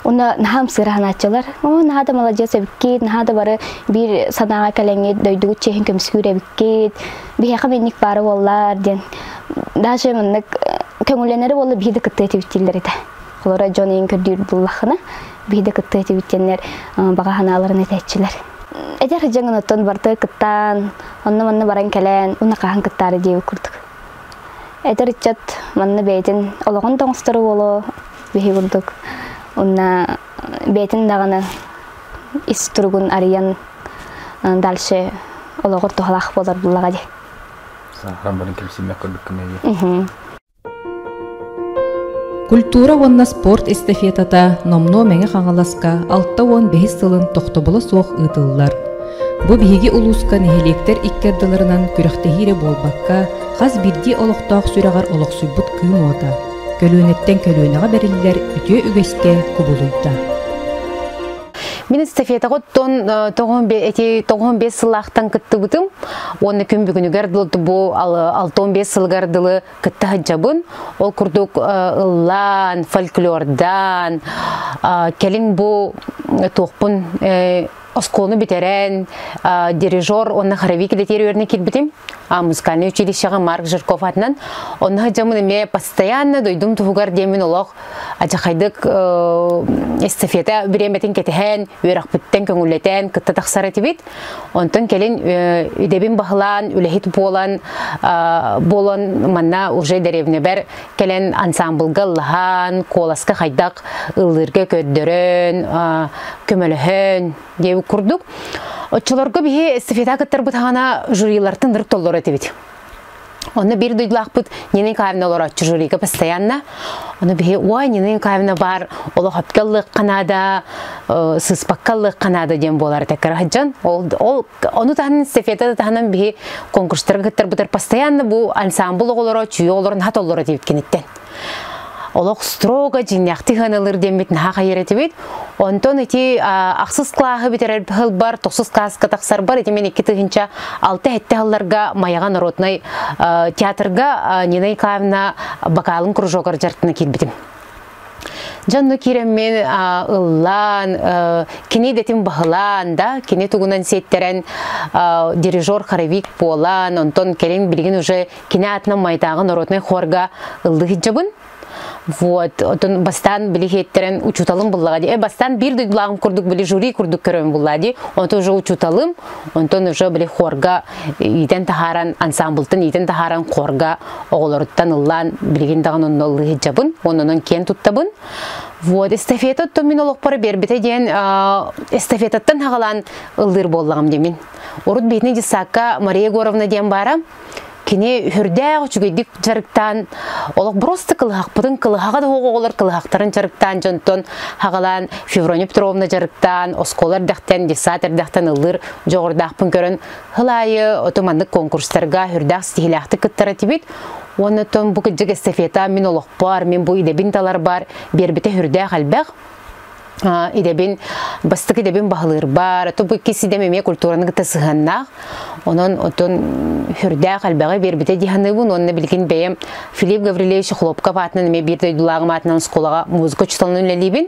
Уна наһаа ымсыыраһанааччылар. Оо, наһаа да маладьыас эбиккит, наһаа да бары биир санааҕа кэлэҥҥит, дойдугут чиэһин көмүскүүр эбиккит, биһиэхэ минник баара буоллар диэн. Даже маннык көҥүллэнэри буолла биһи да кыттыа этибит дииллэр этэ. Холоро дьон иин көрдүүр буллаххына, биһи да кыттыа этибит диэннэр баҕа санааларын этээччилэр. Эдэр дьаҥын оттон барыта кыттаан, онно-манна баран кэлэн, уна хаһан кыттаары диэбит курдук. Эдэр ыччат манна бэйэтин олоҕун тоҥостору буолуо, биһи курдук уонна бэйэтин даҕаны ис туругун арыйан дальше олоҕор туһалаах буолар буллаҕа дии. Сааһыран баран кэмсиммэт курдуккун эйи. Культура уонна спорт эстафетата номнуо Мэҥэ Хаҥаласка 65 сылын тохтобула суох ыытыллар. Бу биһиги улууска нэһилиэктэр икки ардыларынан күрэхтэһии эрэ буолбакка, хас биирдии олохтоох сүрэҕэр олохсуйбут кыым уота, көлүөнэттэн көлүөнэҕэ бэриллэр үтүө үгэскэ кубулуйда. Мин эстафетаҕа оттон эти 95 сыллаахтан кыттыбытым. Уонна күн бүгүнүгэр дылы бу 65 сылыгар дылы кытта сылдьабын. Ол курдук ыллаан, фольклордаан, кэлин бу туохпун оскуоланы бүтэрэн дирижер уонна хоровик идэтигэр үөрэнэ киирбитим. Музыкальнай училищеҕа Марк Жирков атынан. Онно сылдьаммын эмиэ постоянно дойдум туһугар диэммин олох адьахайдык эстафета бириэмэтин кэтэһэн, үөрэхпиттэн көҥүллэтэн кытта тахсар этибит. Онтон кэлин идэбин баһылаан, үлэһит буолан буолан манна уже дэриэбинэбэр кэлэн ансамблга ыллаһан, куоласка хайдах ыллыырга көрдөрөн, көмөлөһөн диэбит курдук. Оччолорго биһи эстафета кыттарбыт хаана жюрилартан ырык толлор этибит. Онно биир дойдулаахпыт Нина Николаевна олорооччу жюрига постоянно. Ону биһи ой Нина Николаевна бар олох өпкө ыллыахха наада, сыспакка ыллыахха наада диэн буолар этэ кыраһыдьан. Ол, ол ону таһынан эстафета да таһынан биһи конкурстарга кыттарбытар постоянно бу ансамбл оҕолоро чүйэ оҕолорун хат оллоро диэбит киниттэн. Олох строго дьиҥнээхтик ыаналыыр диэммит наһаа хайыр этибит. Онтон ити ахсыс клааһы бүтэрэр сылбар, тохсус класска тахсарбар ити мен 2006-7 сылларга Майаҕа народнай театрга Нина Николаевна бакалын кружогар дьартына киирбитим. Дьонно киирэммин ыллаан, кини идэтин баһылаан да, кини тугунан сиэттэрэн дирижер хоровик буолан, онтон кэлин билигин уже кини аатынан Майдааҕы народнай хорга ыллыы сылдьабын. Вот, отон бастаан били хиэттерен учууталым буллаҕа дии. Бастаан биир дойдулааҕым курдук били жюри курдук көрөм булла дии. Онтон уже учууталым, онтон уже били хорга иитэн таһааран, ансамблтан иитэн таһааран хорга оҕолоруттан ыллаан билигин даҕаны онно ыллыы сылдьабын, ононон киэн туттабын. Вот, эстафета оттон мин олохпор биэрбитэ диэн эстафетаттан хаҕалаан ыллыыр буоллаҕым диэмин. Урут биһини детсадка Мария Егоровна диэн баара. Кини үрдээх үчүгэйдик дьарыктаан, олох просто кылыһахпытын кылыһаҕа да оҕолор кылыһахтарын дьарыктаан дьонтон хаҕалаан Феврония Петровна дьарыктаан, оскуола эрдэхтэн, детсад эрдэхтэн ыллыыр дьоҕурдаахпын көрөн Сыл аайы ото маннык конкурстарга үрдээх ситиһиилээхтик кыттар этибит. Уонна оттон бу кырдьык эстафета мин олохпор, мин бу идэбин таларбар биэрбитэ үрдээх элбэх. Идэбин, бастакы идэбин баһылыырбар, ото бу иккис идэм эмиэ культураны кытта сыһыаннаах. Онон отон үрдээх элбэҕи биэрбитэ дии саныыбын. Уонна билигин бэйэм Филипп Гаврильевич Хлопков аатынан эмиэ биир дойдулааҕым аатынан оскуолаҕа музыка учууталынан үлэлиибин.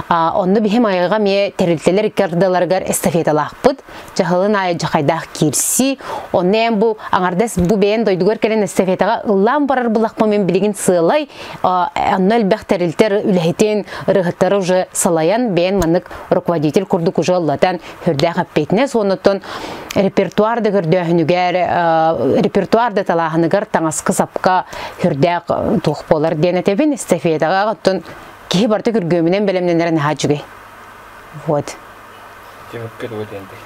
Онно биһим айылҕа эмиэ тэрилтэлэр икки ардыларыгар эстафеталаахпыт. Дьаһалын аайы дьахайдаах киирсии. Онно эн бу аҥардас бу бэйэн дойдугар кэлэн эстафетаҕа ыллаан барар булахпа мен билигин сыалай онно элбэх тэрилтэр үлэһитин ырыһыттары уже салайан бэйэн маннык руководитель курдук уже ыллатан хүрдээх эппиэтинэс уоннуттан репертуар да көрдөөһүнүгэр репертуар да талааһыныгар таҥаскы сапка хүрдээх туох буолар диэн этэбин эстафетаҕа оттон киһи барыта күргүөмүнэн бэлэмнэнэрэ наһаа үчүгэй вот Түмүккэ тугу диэнтэй?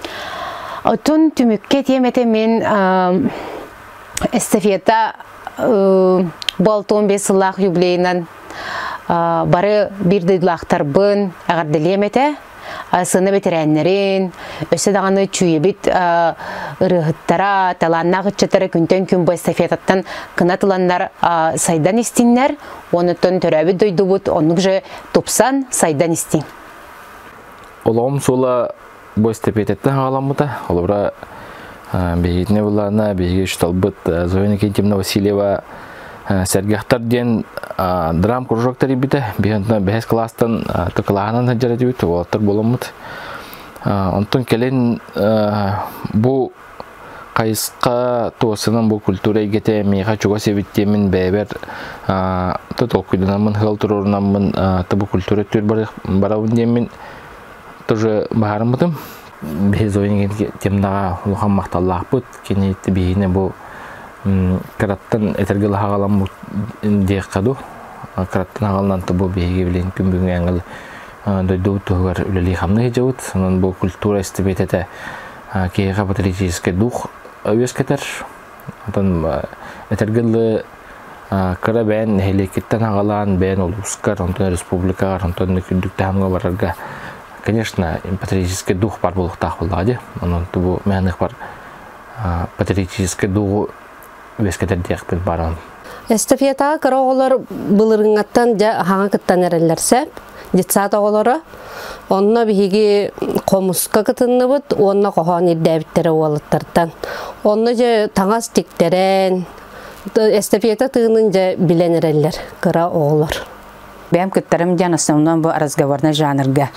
Оттон түмүккэ тиэмэтэ мин эстафета бу 65 сыллаах юбилейынан бары биир дойдулаахтарбын эҕэрдэлиэм этэ. сына бэтэрээннэрин, өссө даҕаны чүүйэбит ырыаһыттара, талааннаах ыччаттара күнтэн күн бу эстафетаттан кынат ыланнар сайдан истиннэр, онуттан төрөөбүт дойдубут оннук же тупсан сайдан истин. Олоҕум суола бу эстафетаттан хаҕаламмыта. Холобура, биһигитинэ буллаана биһиги учууталбыт Зоя Никитьевна Васильева Сэргэхтэр диэн драм кружок тэрийбитэ. Биһи бэһис кылаастан кылааһынан сылдьар этибит, уолаттар буоламмыт. Онтон кэлин бу хайысха туосынан бу культура эйгэтэ миэхэ чугас эбит диэмин бэйэбэр толкуйданаммын, ыал туруорунаммын бу культура өттүгэр барабын диэммин тоже баһаарыммытым. Биһи Зоя темнаҕа улахан махталлаахпыт. Кини биһине бу кыраттан этэргэ лаһаҕаламмыт диэххэ ду. Кыраттан аҕалынан бу биһиги билин күн бүгүҥҥэ ангыл дойдубут туһугар үлэлии хамныы сылдьабыт. Онон бу культура эстафетата киһиэхэ патриотический дух үөскэтэр. Онтон этэргэ дылы кыра бэйэн нэһилиэккиттэн аҕалаан бэйэн улуускар, онтон республикаҕар, онтон күндүк таһымҥа барарга, конечно, патриотический дух бар буолуохтаах буоллаҕа дии. Онон бу мээнэх бар патриотический духу үөскэтэр диэхпин баран. Эстафетаҕа кыра оҕолор былырыҥҥаттан дьэ хаҥа кыттан эрэллэр сөп. Детсад оҕолоро. Онно биһиги хомуска кытынныбыт уонна хоһоон ирдээбиттэрэ уолаттартан. Онно дьэ таҥас тиктэрэн, эстафета тыынын дьэ билэн эрэллэр кыра оҕолор. Бэйэм кыттарым диэн основном бу разговорный жанрга.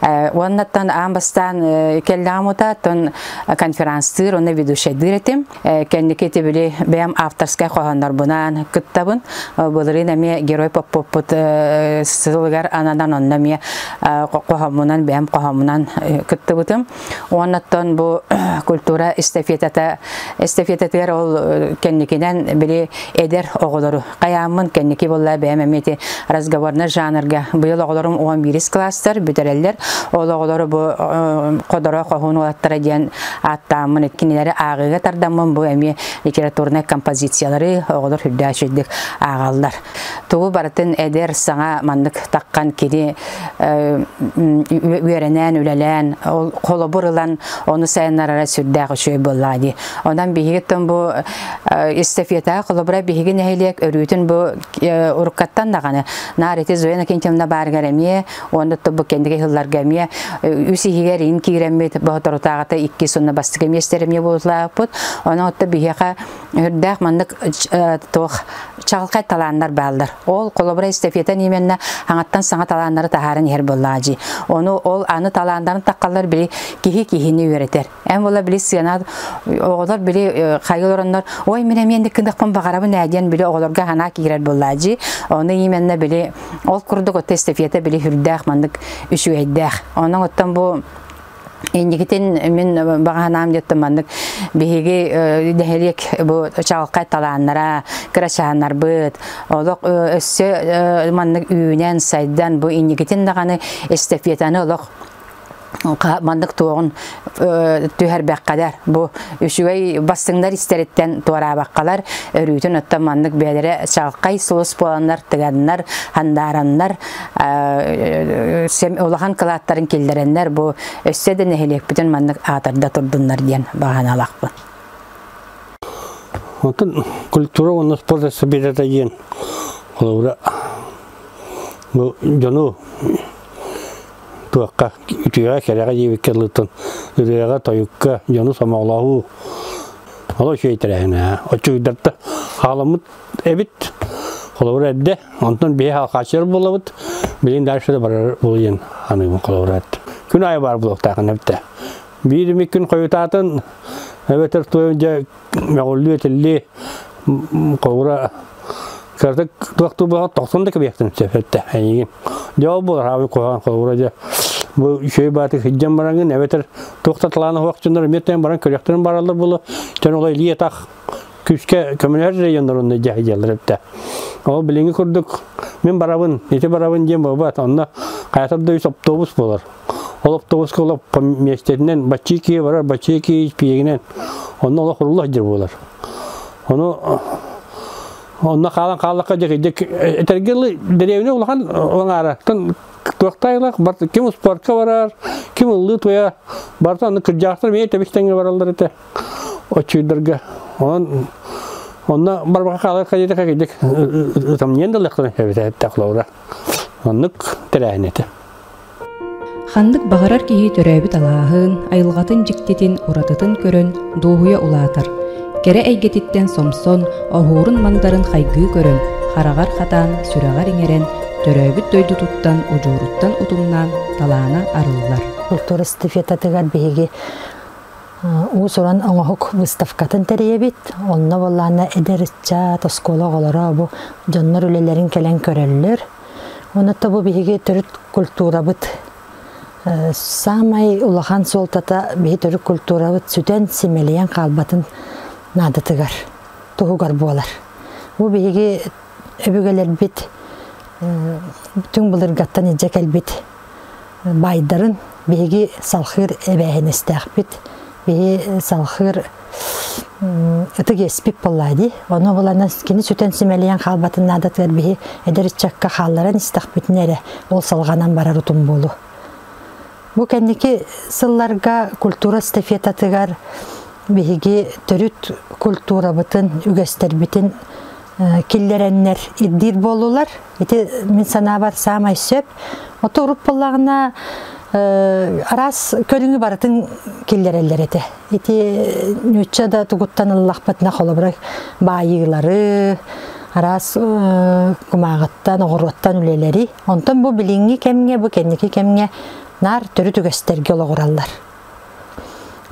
Уоннаттан аан бастаан кэллэҕим ута, оттон конференцтыыр, онно ведущайдыыр этим. Кэнники ити били бэйэм авторскай хоһооннорбунаан кыттабын. Былырыын эмиэ Герой Поппоппут сылыгар ананан онно эмиэ хоһооммунан бэйэм хоһооммунан кыттыбытым. Уоннаттан бу культура эстафетата эстафетатыгар ол кэнникинэн били эдэр оҕолору хайааммын кэнники буолла бэйэм эмиэ ити разговорный жанрга быйыл оҕолорум 11 класстар бүтэрэллэр. Ол оҕолору бу ходоро хоһуун уолаттара диэн ааттааммын кинилэри ааҕыыга тардаммын бу эмиэ литературнай композициялары оҕолор үрдээх үчүгдүк ааҕаллар. Тугу барытын эдэр саҥа маннык таххан кини үөрэнэн, үлэлээн, ол холобур ылан ону сайыннарара сүрдээх үчүгэй буоллаҕа дии. Онон биһигиттэн бу эстафета холобура биһиги нэһилиэк өрүүтүн бу уруккаттан даҕаны наар ити Зоя Иннокентьевна баарыгар эмиэ уонна бу кэнники сылларга эмиэ үс иһигэр ин киирэммит боторутааҕыта икки сонно бастакы миэстэр эмиэ буолутулаабыппыт. Онон отто биһиэхэ үрдээх маннык туох чаҕылхай талааннар бааллар. Ол холобура эстафета именно хаҥаттан саҥа талааннары таһааран иһэр буоллаҕа дии. Ону ол аны талааннарын таххаллар били киһи киһини үөрэтэр. Эн була били сыана оҕолор били хайы олороннор ой мин эмиэ инник гыныахпын баҕарабын ээ диэн били оҕолорго санаа киирэр буоллаҕа дии. Ону именно били ол курдук отто эстафета били үрдээх маннык үчүгэйдээх. Онон оттон бу Инникитин мин баҕаһанаам диэттэн маннык биһиги нэһилиэк бу чаҕылхай талааннара, кырачааннарбыт олох өссө маннык үүнэн, сайдан бу инникитин даҕаны эстафетаны олох маннык туоҕун түһэрбэххэлэр бу үчүгэй бастыҥнар истэриттэн туораабаккалар өрүүтүн оттон маннык бэйэлэрэ чаҕылхай сулус буоланнар тыганнар хандаараннар улахан кылааттарын киллэрэннэр бу өссө да нэһилиэкпитин маннык аатырда турдуннар диэн баҕаналаахпын. Онтон культура уонна спорт эстафетата диэн холобура бу дьону туохха үтүөҕэ кэрэҕэ диэбиккэ ылыттан ырыаҕа тойукка дьону сомоҕолоһуу олох үчүгэй тэрээһин оччугуйдарта хааламмыт эбит. Холобур эрдэ, онтон биһи халхааччылар буолабыт, билин дальше да барар буолуйан аныыбын холобур эт. Күн аайы баар буолуохтаахын эбитэ. Биир эмит күн хойутаатын, эбэтэр туойун дьэ мөҕүллүү этиллии холобура кыратык туох буолар тохсон да кэбиэхтин сөп эттэ эйигин. Дьэ ол буолар аабы куһаҕан холобура дьэ бу үчүгэй баатык сылдьан бараҥын эбэтэр туох да талаана суох дьоннор эмиэ баран көрүөхтэрин бараллар буолуо. Дьон олой илии атах күүскэ көмөлөһөр районнорун дьаһайдьаллар эбитэ. Ол билиҥҥи курдук мин барабын, ити барабын диэн буолбат. Онно хайатар да үс автобус буолар. Ол автобуска олох миэстэтинэн баччыы киһи барар, баччыы киһи пиэгинэн. Онно олох урулла сылдьар буолар. Ону онно хаалан хааллахха дьэ этэргэ дэриэбинэ улахан оҥаара. Туохтайлах ким спортка барар, ким ыллыы туя, барта аны кырдьаахтар мие тэбистеңге бараллар этэ. Очуйдарга. Он онно барбаха хаалар кадета кадек ытамнен да лехтан хебете тахлаура. Оннук тэрээһин этэ. Ханнык баҕарар киһи төрөөбүт алааһын, айылҕатын дьиктитин, уратытын көрөн дуоһуйа улаатар. Кэрэ эйгэтиттэн сомсон, оһуорун-мандарын хайгыы көрөн, хараҕар хатаан, сүрэҕэр иҥэрэн, төрөөбүт дойдутуттан, удьуоруттан утумнаан талаана арыллар. Культура эстафетатыгар биһиги уус-уран оҥоһук выставкатын тэрийэбит. Онно буоллаана эдэр ыччат, оскуола оҕолоро бу дьоннор үлэлэрин кэлэн көрөллөр. Онно бу биһиги төрүт культурабыт саамай улахан суолтата биһи төрүт культурабыт сүтэн симэлийэн хаалбатын наадатыгар, туһугар буолар. Бу биһиги өбүгэлэрбит түҥ былыргаттан илдьэ кэлбит байдарын биһиги салхыыр эбээһинэстээхпит, биһи салхыыр ытык иэспит буоллаа дии. Ону булана кини сүтэн симэлийэн хаалбатын наадатыгар биһи эдэр ыччакка хаалларан истэхпитинэ эрэ ол салҕанан барар утум буолуо. Бу кэнники сылларга культура эстафетатыгар биһиги төрүт культурабытын, үгэстэрбитин киллэрэннэр ирдиир буоллулар. Ити мин санаабар саамай сөп. Ото уруп буоллаҕына араас көрүҥү барытын киллэрэллэр этэ. Ити нуучча да тугуттан ыллахпытына холобура баайыылары, араас кумааҕыттан, оҕуруоттан үлэлэри. Онтон бу билиҥҥи кэмҥэ, бу кэнники кэмҥэ наар төрүт үгэстэргэ олоҕураллар.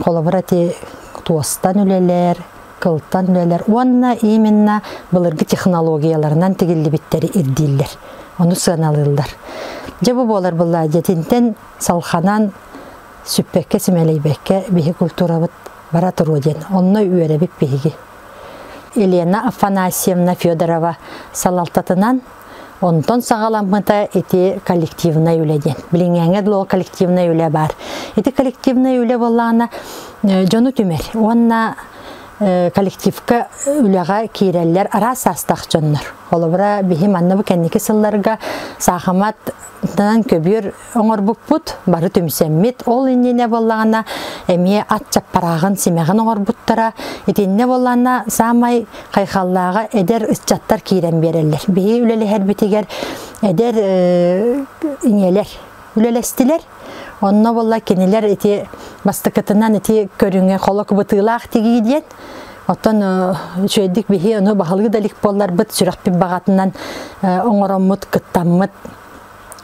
Холобура ити туостан үлэлэр, кылтан үлэлэр уонна именно былыргы технологияларынан тигиллибиттэри ирдииллэр. Ону сыаналыыллар. Дьэ бу буолар булла дьэтинтэн салханан сүппэккэ симэлийбэккэ биһи культурабыт бара туруо диэн. Онно үөрэбит биһиги. Елена Афанасьевна Федорова салалтатынан онтон саҕаламмыта ити коллективнай үлэ диэн. Билиҥҥээҥҥэ дылы коллективнай үлэ баар. Ити коллективнай үлэ буоллаҕына дьону түмэр уонна коллективка үлэҕэ киирэллэр араас саастаах дьоннор. Холобура, биһи манна бу кэнники сылларга саахыматтан көбүөр оҥорбуппут, бары түмсэммит. Ол иннинэ буоллаҕына эмиэ ат чаппарааҕын, симэҕин оҥорбуттара. Итиннэ буоллаҕына саамай хайхаллааҕа эдэр ыччаттар киирэн биэрэллэр. Биһи үлэлэһэрбитигэр эдэр ийэлэр үлэлэстилэр. Онно буолла кинилэр ити бастакытынан ити көрүҥэ холок бытыылаах тигии диэн. Оттон үчүгэйдик биһи ону баһылыы да илик буолларбыт сүрэхпит баҕатынан оҥороммут, кыттаммыт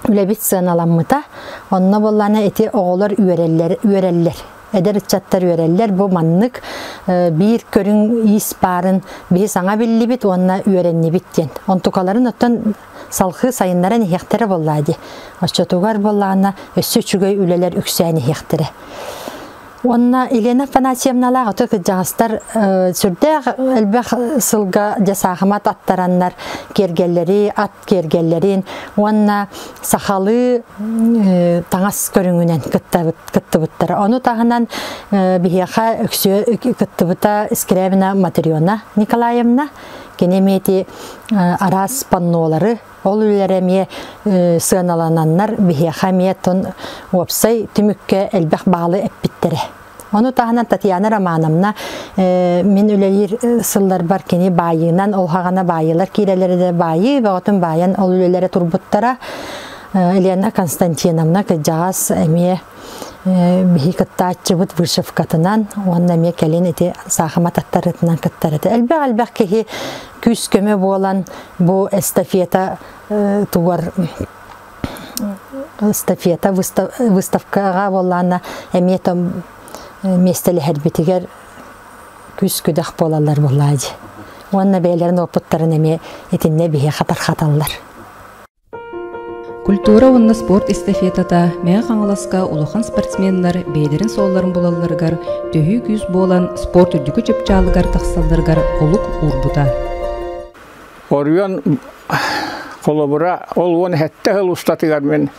үлэбит сыаналаммыта. Онно буоллаана ити оҕолор үөрэллэр, үөрэллэр. Эдэр ыччаттар үөрэллэр. Бу маннык биир көрүҥ иис баарын биһи саҥа биллибит уонна үөрэннибит диэн. Онтукаларын оттон салхыы сайыннаран иһиэхтэрэ буоллаа дии. Оччотугар буоллаҕына өссө үчүгэй үлэлэр үксээн иһиэхтэрэ. Уонна Елена Афанасьевналаах ото кырдьаҕастар сүрдээх элбэх сылга дьэ саахымат аттараннар киэргэллэри, ат киэргэллэрин уонна сахалыы таҥас көрүҥүнэн кыттыбыттара. Ону таһынан биһиэхэ өксүө кыттыбыта Скрябина Матрена Николаевна. Кини эмиэ ити араас паннолары, ол үлэлэрэ эмиэ сыаналананнар биһиэхэ эмиэ тон уопсай түмүккэ элбэх баалы эппиттэрэ. Ону таһынан Татьяна Романовна мин үлэлиир сылларбар кини баайыынан, ол хаҕана баайыылар киирэлэрэ да баайыы бөҕөтүн баайан ол үлэлэрэ турбуттара. Елена Константиновна кырдьаҕас эмиэ биһи кыттааччыбыт вышивкатынан уонна эмиэ кэлин ити саахымат аттарытынан кыттар этэ. Элбэх-элбэх киһи күүс-көмө буолан бу эстафета тугар эстафета выставкаҕа буоллаана эмиэ том миэстэлэһэрбитигэр күүс-күдэх буолаллар буоллаа дии. Уонна бэйэлэрин опыттарын эмиэ итиннэ биһиэхэ тархаталлар. Культура уонна спорт эстафетата Мэҥэ Хаҥаласка улахан спортсменнар бэйэлэрин суолларын булалларыгар төһүү күүс буолан спорт үрдүкү чыпчаалыгар тахсалларыгар олук уурбута. Оруйон холобура ол 17 сыл устатыгар мин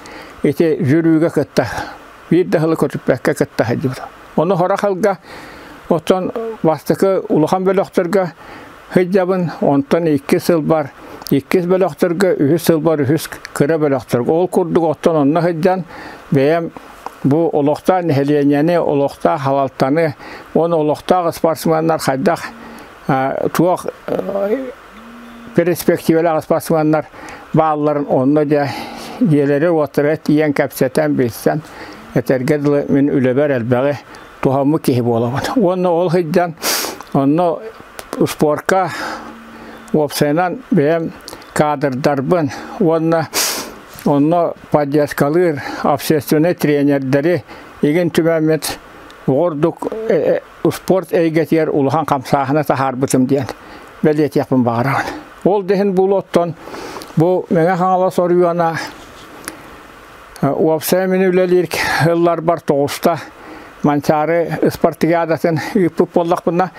ити жүрүүгэ кытта биир да сылы көтүппэккэ кытта сылдьыбытым. Ону хорох сылга оттон бастакы улахан бөлөхтөргө сылдьабын, онтон 2 сыл бар. Иккис бөлөхтөргө үһүс сылбар үһүс кыра бөлөхтөргө. Ол курдук оттон онно сылдьан бэйэм бу олохтоох нэһилиэнньэни, олохтоох халалтаны, уонна олохтоох спортсменнар хайдах туох перспективалаах спортсменнар баалларын онно дьэ дьиэлэри-уоттары тиийэн кэпсэтэн, билсэн, этэргэ дылы мин үлэбэр элбэҕи туһаммыт киһи буолабын. Уонна ол сылдьан онно спорка уопсайынан бэйэм кадрдарбын уонна онно поддержкалыыр общественнай тренердэри игин түмэммит ордук спорт эйгэтигэр улахан хамсааһыны таһаарбытым диэн бэлиэтиэхпин баҕарабын. Ол да иһин булуоттан бу Мэҥэ Хаҥалас оройуона уопсайа мин үлэлиир ылларбар тоҕуста Манчаары спартакиадатын ыыппыт буоллахпына,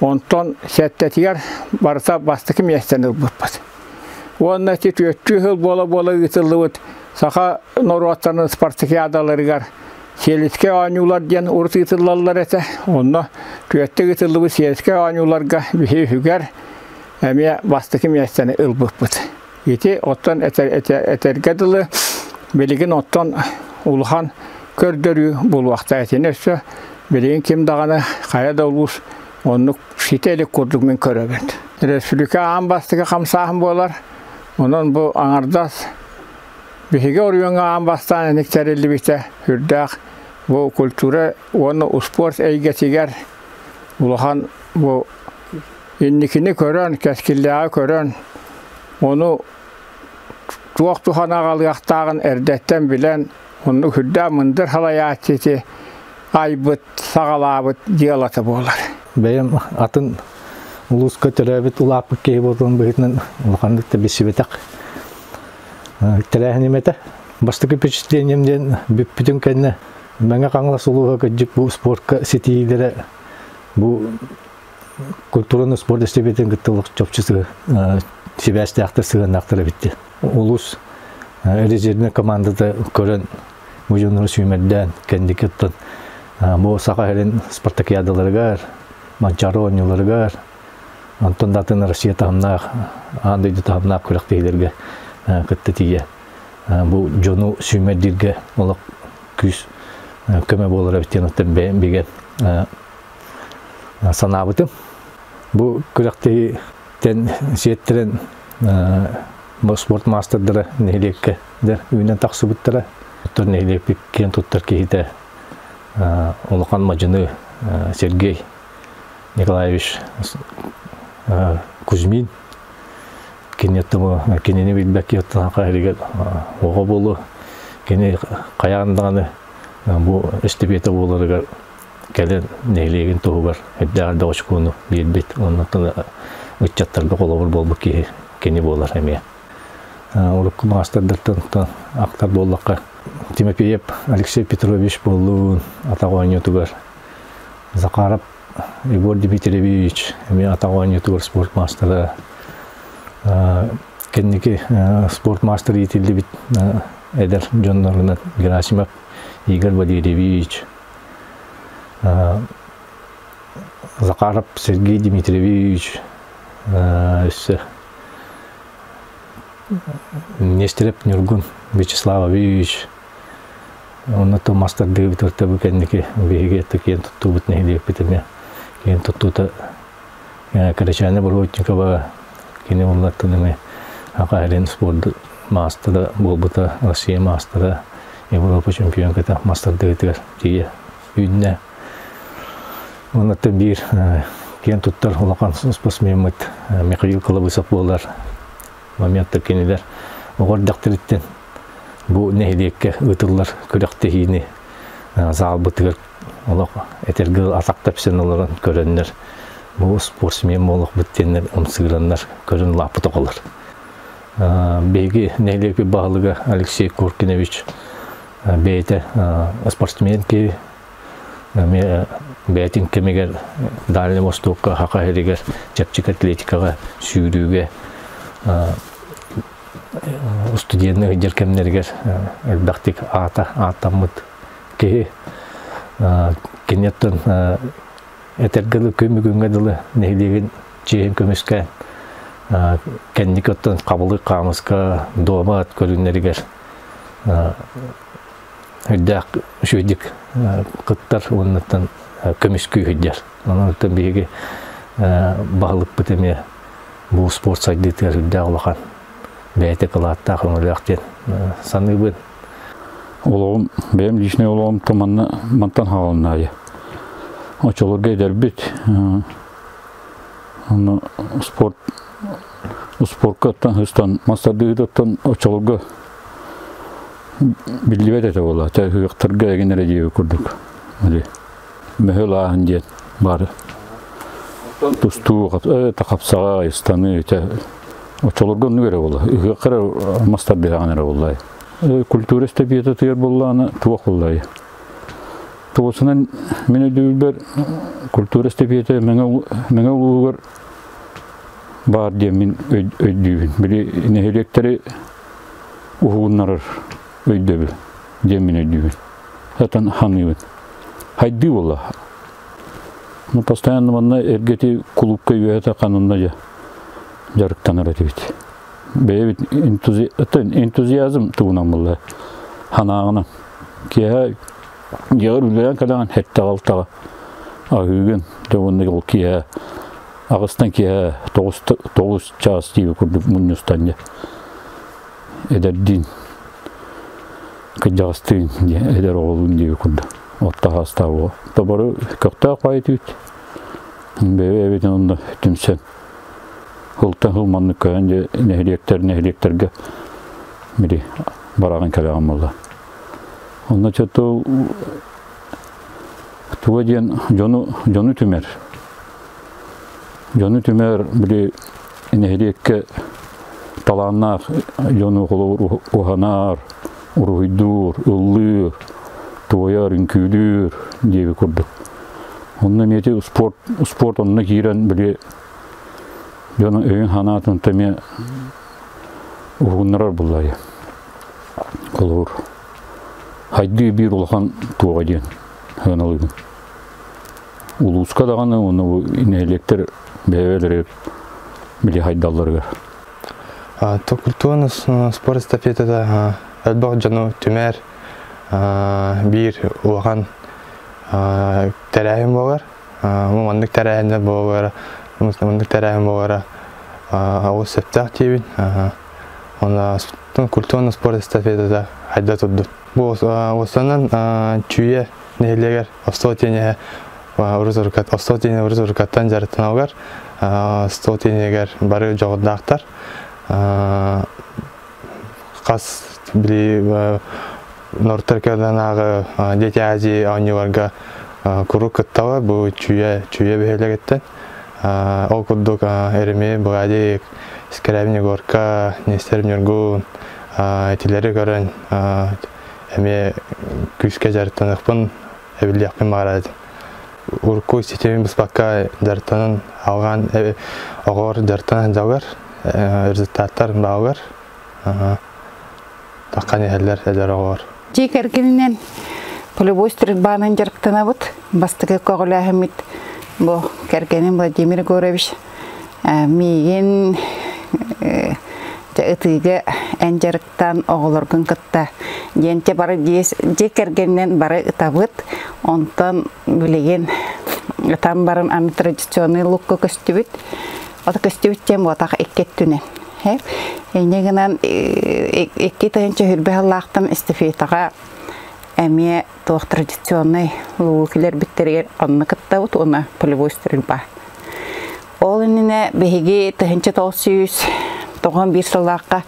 онтон сэттэтигэр барыта бастакы миэстэни ылбыппыт. Уонна ити түөртүү сыл буола-буола ыытыллыбыт саха норуоттарын спартакиадаларыгар Сиэлискэй оонньуулар диэн урут ыытыллаллар этэ. Онно түөртэ ыытыллыбыт сиэлискэй оонньууларга биһи үһүгэр эмиэ бастакы миэстэни ылбыппыт. Ити оттон этэргэ дылы билигин оттон улахан көрдөрүү булуохта этини өссө билигин ким даҕаны хайа да улуус оннук ситэ илик курдук мин көрөбүн. Республика аан бастакы хамсааһын буолар. Онон бу аҥардас биһиги оройуоҥҥа аан бастаан эник тэриллибитэ үрдээх бу культура уонна успуорт эйгэтигэр улахан бу инникини көрөн, кэскиллээҕи көрөн, ону туох туһаны аҕалыахтааҕын эрдэттэн билэн, оннук үрдээх мындыр халайааччы ити айбыт, саҕалаабыт дьыалата буолар. Бэйэм атын улууска төрөөбүт улааппыт киһи буолуон быһыытынан улаханнык да билсибэтэх тэрээһиним этэ. Бастакы впечатлением диэн бүппүтүн кэннэ Мэҥэ Хаҥалас улууһа кырдьык бу спортка ситиһиилэрэ бу культураны спорт эстебиэтин кытта олох чопчу сибээстээхтэр сыһыаннаахтар эбитти. Улуус резервнэй командата көрөн бу дьоннору сүүмэрдээн кэнники оттон бу Саха сирин спартакиадаларыгар, Манчаары оонньууларыгар, онтон да атын Россия таһымнаах, аан дойду таһымнаах күрэхтэһиилэргэ кытта тиийэ бу дьону сүүмэрдииргэ олох күүс көмө буолар эбит диэн оттон бэйэм бигэ санаабытым. Бу күрэхтэһииттэн сиэттэрэн спорт маастардара нэһилиэккэ үүнэн тахсыбыттара. Оттон нэһилиэкпит киэн туттар киһитэ улахан мадьыны Сергей Николаевич Кузьмин кини кинини билбэккэ хаһырыгар оҕо буолуо кини хайаан даҕаны бу эстебиэтэ буоларыгар кэлэн нэһилиэгин туһугар эрдээх элбэх очкону биэрбит оннуттан ыччаттарга холобур буолбут киһи кини буолар эмиэ урукку маастардартан ахтар буоллахха Тимофеев Алексей Петрович буоллун атах оонньуутугар Захаров Егор Дмитриевич эмиэ атах оонньуутугар спорт маастара кэнники спорт маастар иитиллибит эдэр дьоннорунан Герасимов Игорь Валерьевич Захаров Сергей Дмитриевич өссө Нестереп Ньургун Вячеславович онно тыл мастардыыбыт бу кэнники биһиги киэн туттуубут нэһилиэкпит эмиэ киэн туттуута Кырачаана Боротникова кини уллаттан эмиэ Аха спорт маастара буолбута Россия маастара Европа чемпионката мастардыытыгар тиийэ үүннэ. Оннуттан биир киэн туттар улахан спортсмеммыт Михаил Колобысов буолар. Моментта кинилэр оҕо эрдэхтэриттэн бу нэһилиэккэ ыытыллар күрэхтэһиини заалбытыгар олох этэргэ атах тэпсэн олорон көрөннөр бу спортсмен буолуохпут диэннэр ымсыыраннар көрөн улааппыт оҕолор. Биһиги нэһилиэкпит баһылыга Алексей Куркинович бэйэтэ спортсмен киһи бэйэтин кэмигэр Дальний Востокка, Хаха сиригэр чэпчэки атлетикаҕа, сүүрүүгэ студенныы сылдьар кэмнэригэр элбэхтик аата ааттаммыт киһи. Киниттэн этэргэ дылы күн бүгүҥҥэ дылы нэһилиэгин чиэһин көмүскээн Кэнники оттон хабылык хаамыска дуобат көрүҥнэригэр үрдээх үчүгэйдик кыттар уоннаттан көмүскүү сылдьар. Онон биһиги баһылыкпыт эмиэ бу спорт сайдыытыгар үрдээх улахан бэйэтэ кылааттаах өҥөлөөх диэн саныыбын. Олоҕум, бэйэм личный олоҕум манна мантан хаалыннаайы. Очолорго эдэрбит. Онно спорт спортка оттон хыстан мастардыгыттан очолорго биллибэт этэ буолла. Ыһыахтарга эгин эрэ диэби курдук. Мөһөл ааһын диэн бары. Тустуу, хапсаҕа, ыстаныы, очолорго оннук эрэ буолла. Ыһыахха эрэ мастардыһаҕын эрэ буолла. Культура эстафетатыгар буоллаҕына туох буоллай? Туосунан мин өйдүүрбэр культура эстафета Мэҥэ улууһугар баар диэн мин өйдүүбүн. Били нэһилиэктэри уһугуннарар өйдөбүл диэн мин өйдүүбүн. Сатан ханыыбын. Хайдыы буолла. Ну, постоянно манна эргети клубка үөһэ ханынна дьэ дьарыктанар этибит. Бэйэбит энтузиазм тугунан буолла. Ханааҕынан. Киэһэ дьиэҕэр үлэлээн кэлэҕин һэттэҕэ-алтаҕа аһыыгын дьэ уонна ол киэһэ аҕыстан киэһэ 9 чаас диэби курдук мунньустан дьэ эдэрдиин кырдьаҕастыын эдэр оҕолуун диэби курдук оттаһаастаабыга тобору көхтөөх баайытыбыт бэйэ-бэйэбитин онно түмсэн Ылтан ыл маннык көһөн дьэ нэһилиэктэр нэһилиэктэргэ били бараҕын кэлэҕин буолла. Онно чото туга диэн дьону дьону түмэр. Дьону түмэр били нэһилиэккэ талааннаах дьону холобур уһанар, уруһуйдуур, ыллыыр, туойар, үҥкүүлүүр диэби курдук. Онно эмиэ спорт спорт онно киирэн били дьону өйүн-санаатын эмиэ уһугуннарар буллайа. Холобур, хайдыы биир улахан туоҕа диэн сыаналыыбын. Улууска даҕаны уонна бу нэһилиэктэр бэйэлэригэр били хайдалларыгар. Культурный спорт эстафетата элбэх дьону түмэр биир улахан тэрээһин буолар. Маннык тэрээһиннэр буолара, маннык тэрээһин буолара олус сөптөөх диибин. Онно культурно спорт эстафетата хайда турдун. Бу уостанан Чүүйэ нэһилиэгэр остуол тиэньэһэ остуол тиэньэ урут урукаттан дьарыктаналгар остуол тиэньэгэр бары дьоҕурдаахтар. Хас били Нортер Кэлэнааҕы Дети Азии оонньууларга куруук кытталлар бу Чүүйэ Чүүйэ бөһүөлэгиттэн. Ол курдук Еремей Буладик, Скрябин Егорка, Нестер Ньургун итилэри көрөн эмиэ күүскэ дьарыктаныахпын, эбиллиэхпин баҕарар этим. Урукку ситимин быспакка дьарыктанан алҕаан оҕолор дьарыктанан сылдьаллар, результаттар бааллар. Таххан иһэллэр эдэр оҕолор. Дьиэ кэргэнинэн полевой стрельбанан дьарыктанабыт. Бастакы көҕүлээһиммит бу кэргэним Владимир Егорович миигин ытыыга эн дьарыктан оҕолоргун кытта диэн бары дьиэ кэргэнинэн бары ытабыт. Онтон билигин ытан баран аны традиционный лукка көстүбүт. Ото көстүбүт диэн буотах икки өттүнэн. Инньэ гынан 2 тыһыынча сыллаахтан эстафетаҕа эмиэ туох традиционный лугу килэрбиттэригэр онно кыттабыт уонна полевой стрельба. Ол иннинэ биһиги 1991 сыллаахха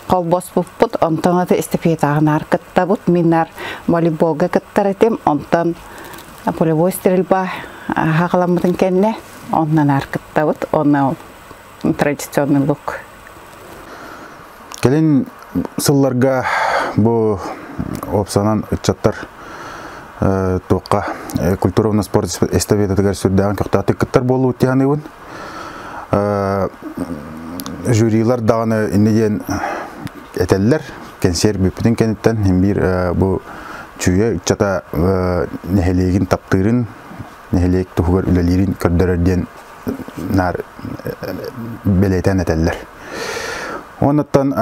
холбоспуппут, онтон аты эстафетаҕа наар кыттабыт, мин наар волейболга кыттар этим, онтон полевой стрельба хаҕаламмытын кэннэ онно наар кыттабыт, онно традиционный лук. Кэлин сылларга бу опсанан ыччаттар туохха культурно спорт эстафетатыгар сүрдээҕин көхтөөхтүк кыттар буолуут диһаныыбын. Жюрилар даҕаны инне диэн этэллэр кэнсиэр бүппүтүн кэнниттэн биир бу Чүүйэ ыччата нэһилиэгин таптыырын, нэһилиэк туһугар үлэлиирин көрдөрөр диэн. наар бэлиэтээн этэллэр. Оннуттан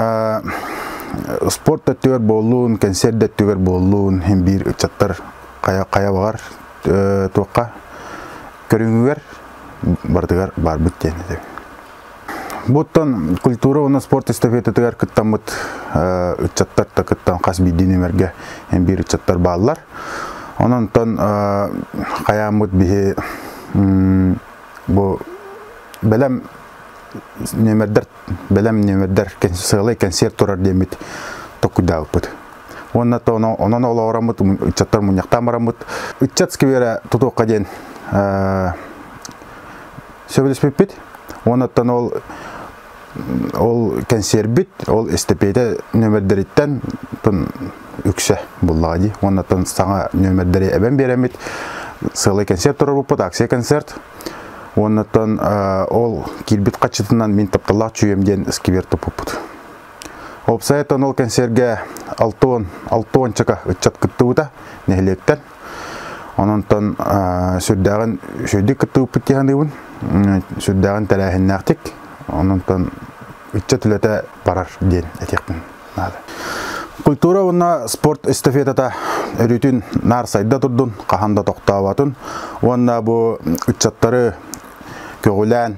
спорт өттүгэр буоллун, кэнсиэр да өттүгэр буоллун, хин биир ыччаттар хайа хайа баҕар туохха көрүҥүгэр барытыгар барбыт диэн этим. Буттан культура уонна спорт эстафетатыгар кыттаммыт ыччаттар да кыттан хас биирдии нүмергэ эн биир ыччаттар бааллар. Онон хайааммыт биһи бу бэлэм нүмердер бэлэм нүмердер сыалай кэнсиэр турар диэммит токкуйдаабыппыт. Уонна онон олоораммыт ыччаттар мунньахтаан бараммыт ыччат скверэ тутуохха диэн сөбүлэспиппит. Оннуттан ол ол кэнсиэрбит, ол эстапета нөмердэриттэн үксэ буллаҕа дии. Оннуттан саҥа нөмердэри эбэн биэрэммит сыалай концерт турарбыппыт, акция концерт. Оннуттан ол киирбит хаччытынан мин тапталлаах чүйөм диэн сквер туппуппут. Опсайтан ол концерге алтон алтончака ыччат кыттыбыта нэһилиэктэн. Ононтон сүрдээҕин сүрдүк кыттыбыппыт диһаныыбын. Сүрдээҕин тэрээһиннээхтик. Ононтон ыччат үлэтэ барар диэн этиэхпин наада. Культура уонна спорт эстафетата өрүтүн наар сайда турдун, хаһан да тохтообатын. Уонна бу ыччаттары көҕүлээн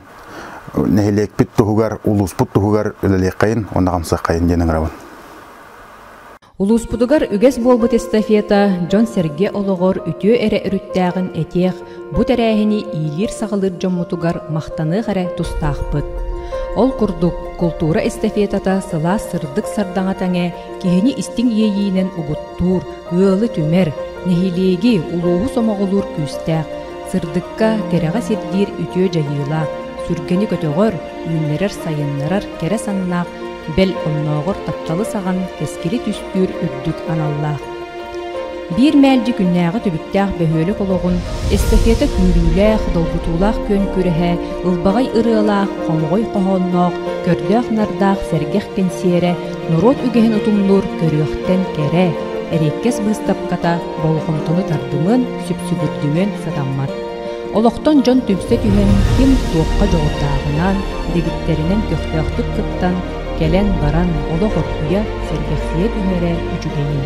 нэһилиэкпит туһугар, улууспут туһугар үлэлиэххэйин, уонна хамсыаххайын диэн ыҥырабын. Улууспутугар үгэс буолбут эстафета дьон-сэргэ олоҕор үтүө эрэ өрүттээҕин этиэх, бу тэрээһини иилиир-саҕалыыр дьоммутугар махтаныах эрэ тустаахпыт. Ол курдук, култуура эстафетата сылаас сырдык сардаҥа тэҥэ киһини истиҥ иэйиинэн угуттуур, ыалы түмэр, нэһилиэги, улууһу сомоҕолуур күүстээх, сырдыкка, кэрэҕэ сирдиир үтүө дьайыылаах, сүргэни көтөҕөр, үүннэрэр-сайыннарар кэрэ саннаах, бэл оннооҕор тапталы саҕан кэскили түстүүр үрдүк аналлаах. Биир мээлдьи күннээҕи түбүктээх бөһүөлэк олоҕун эстафета күүрүүлээх, долгутуулаах күөн күрэһэ, ылбаҕай ырыалаах, хомоҕой хоһоонноох, көрдөөх-нардаах сэргэх кэнсиэрэ норуот үгэһин утумнуур көрүөхтэн кэрэ, эриэккэс быыстапката болҕомтону тардымыан, сүпсүгүрдүмүөн сатаммат. Олохтон дьон түмсэ түһэн, ким туохха дьоҕурдааҕынан, дэгиттэринэн көхтөөхтүк кыттан, кэлэн-баран олох оргуйа, сэргэхсийэ түһэрэ үчүгэйин.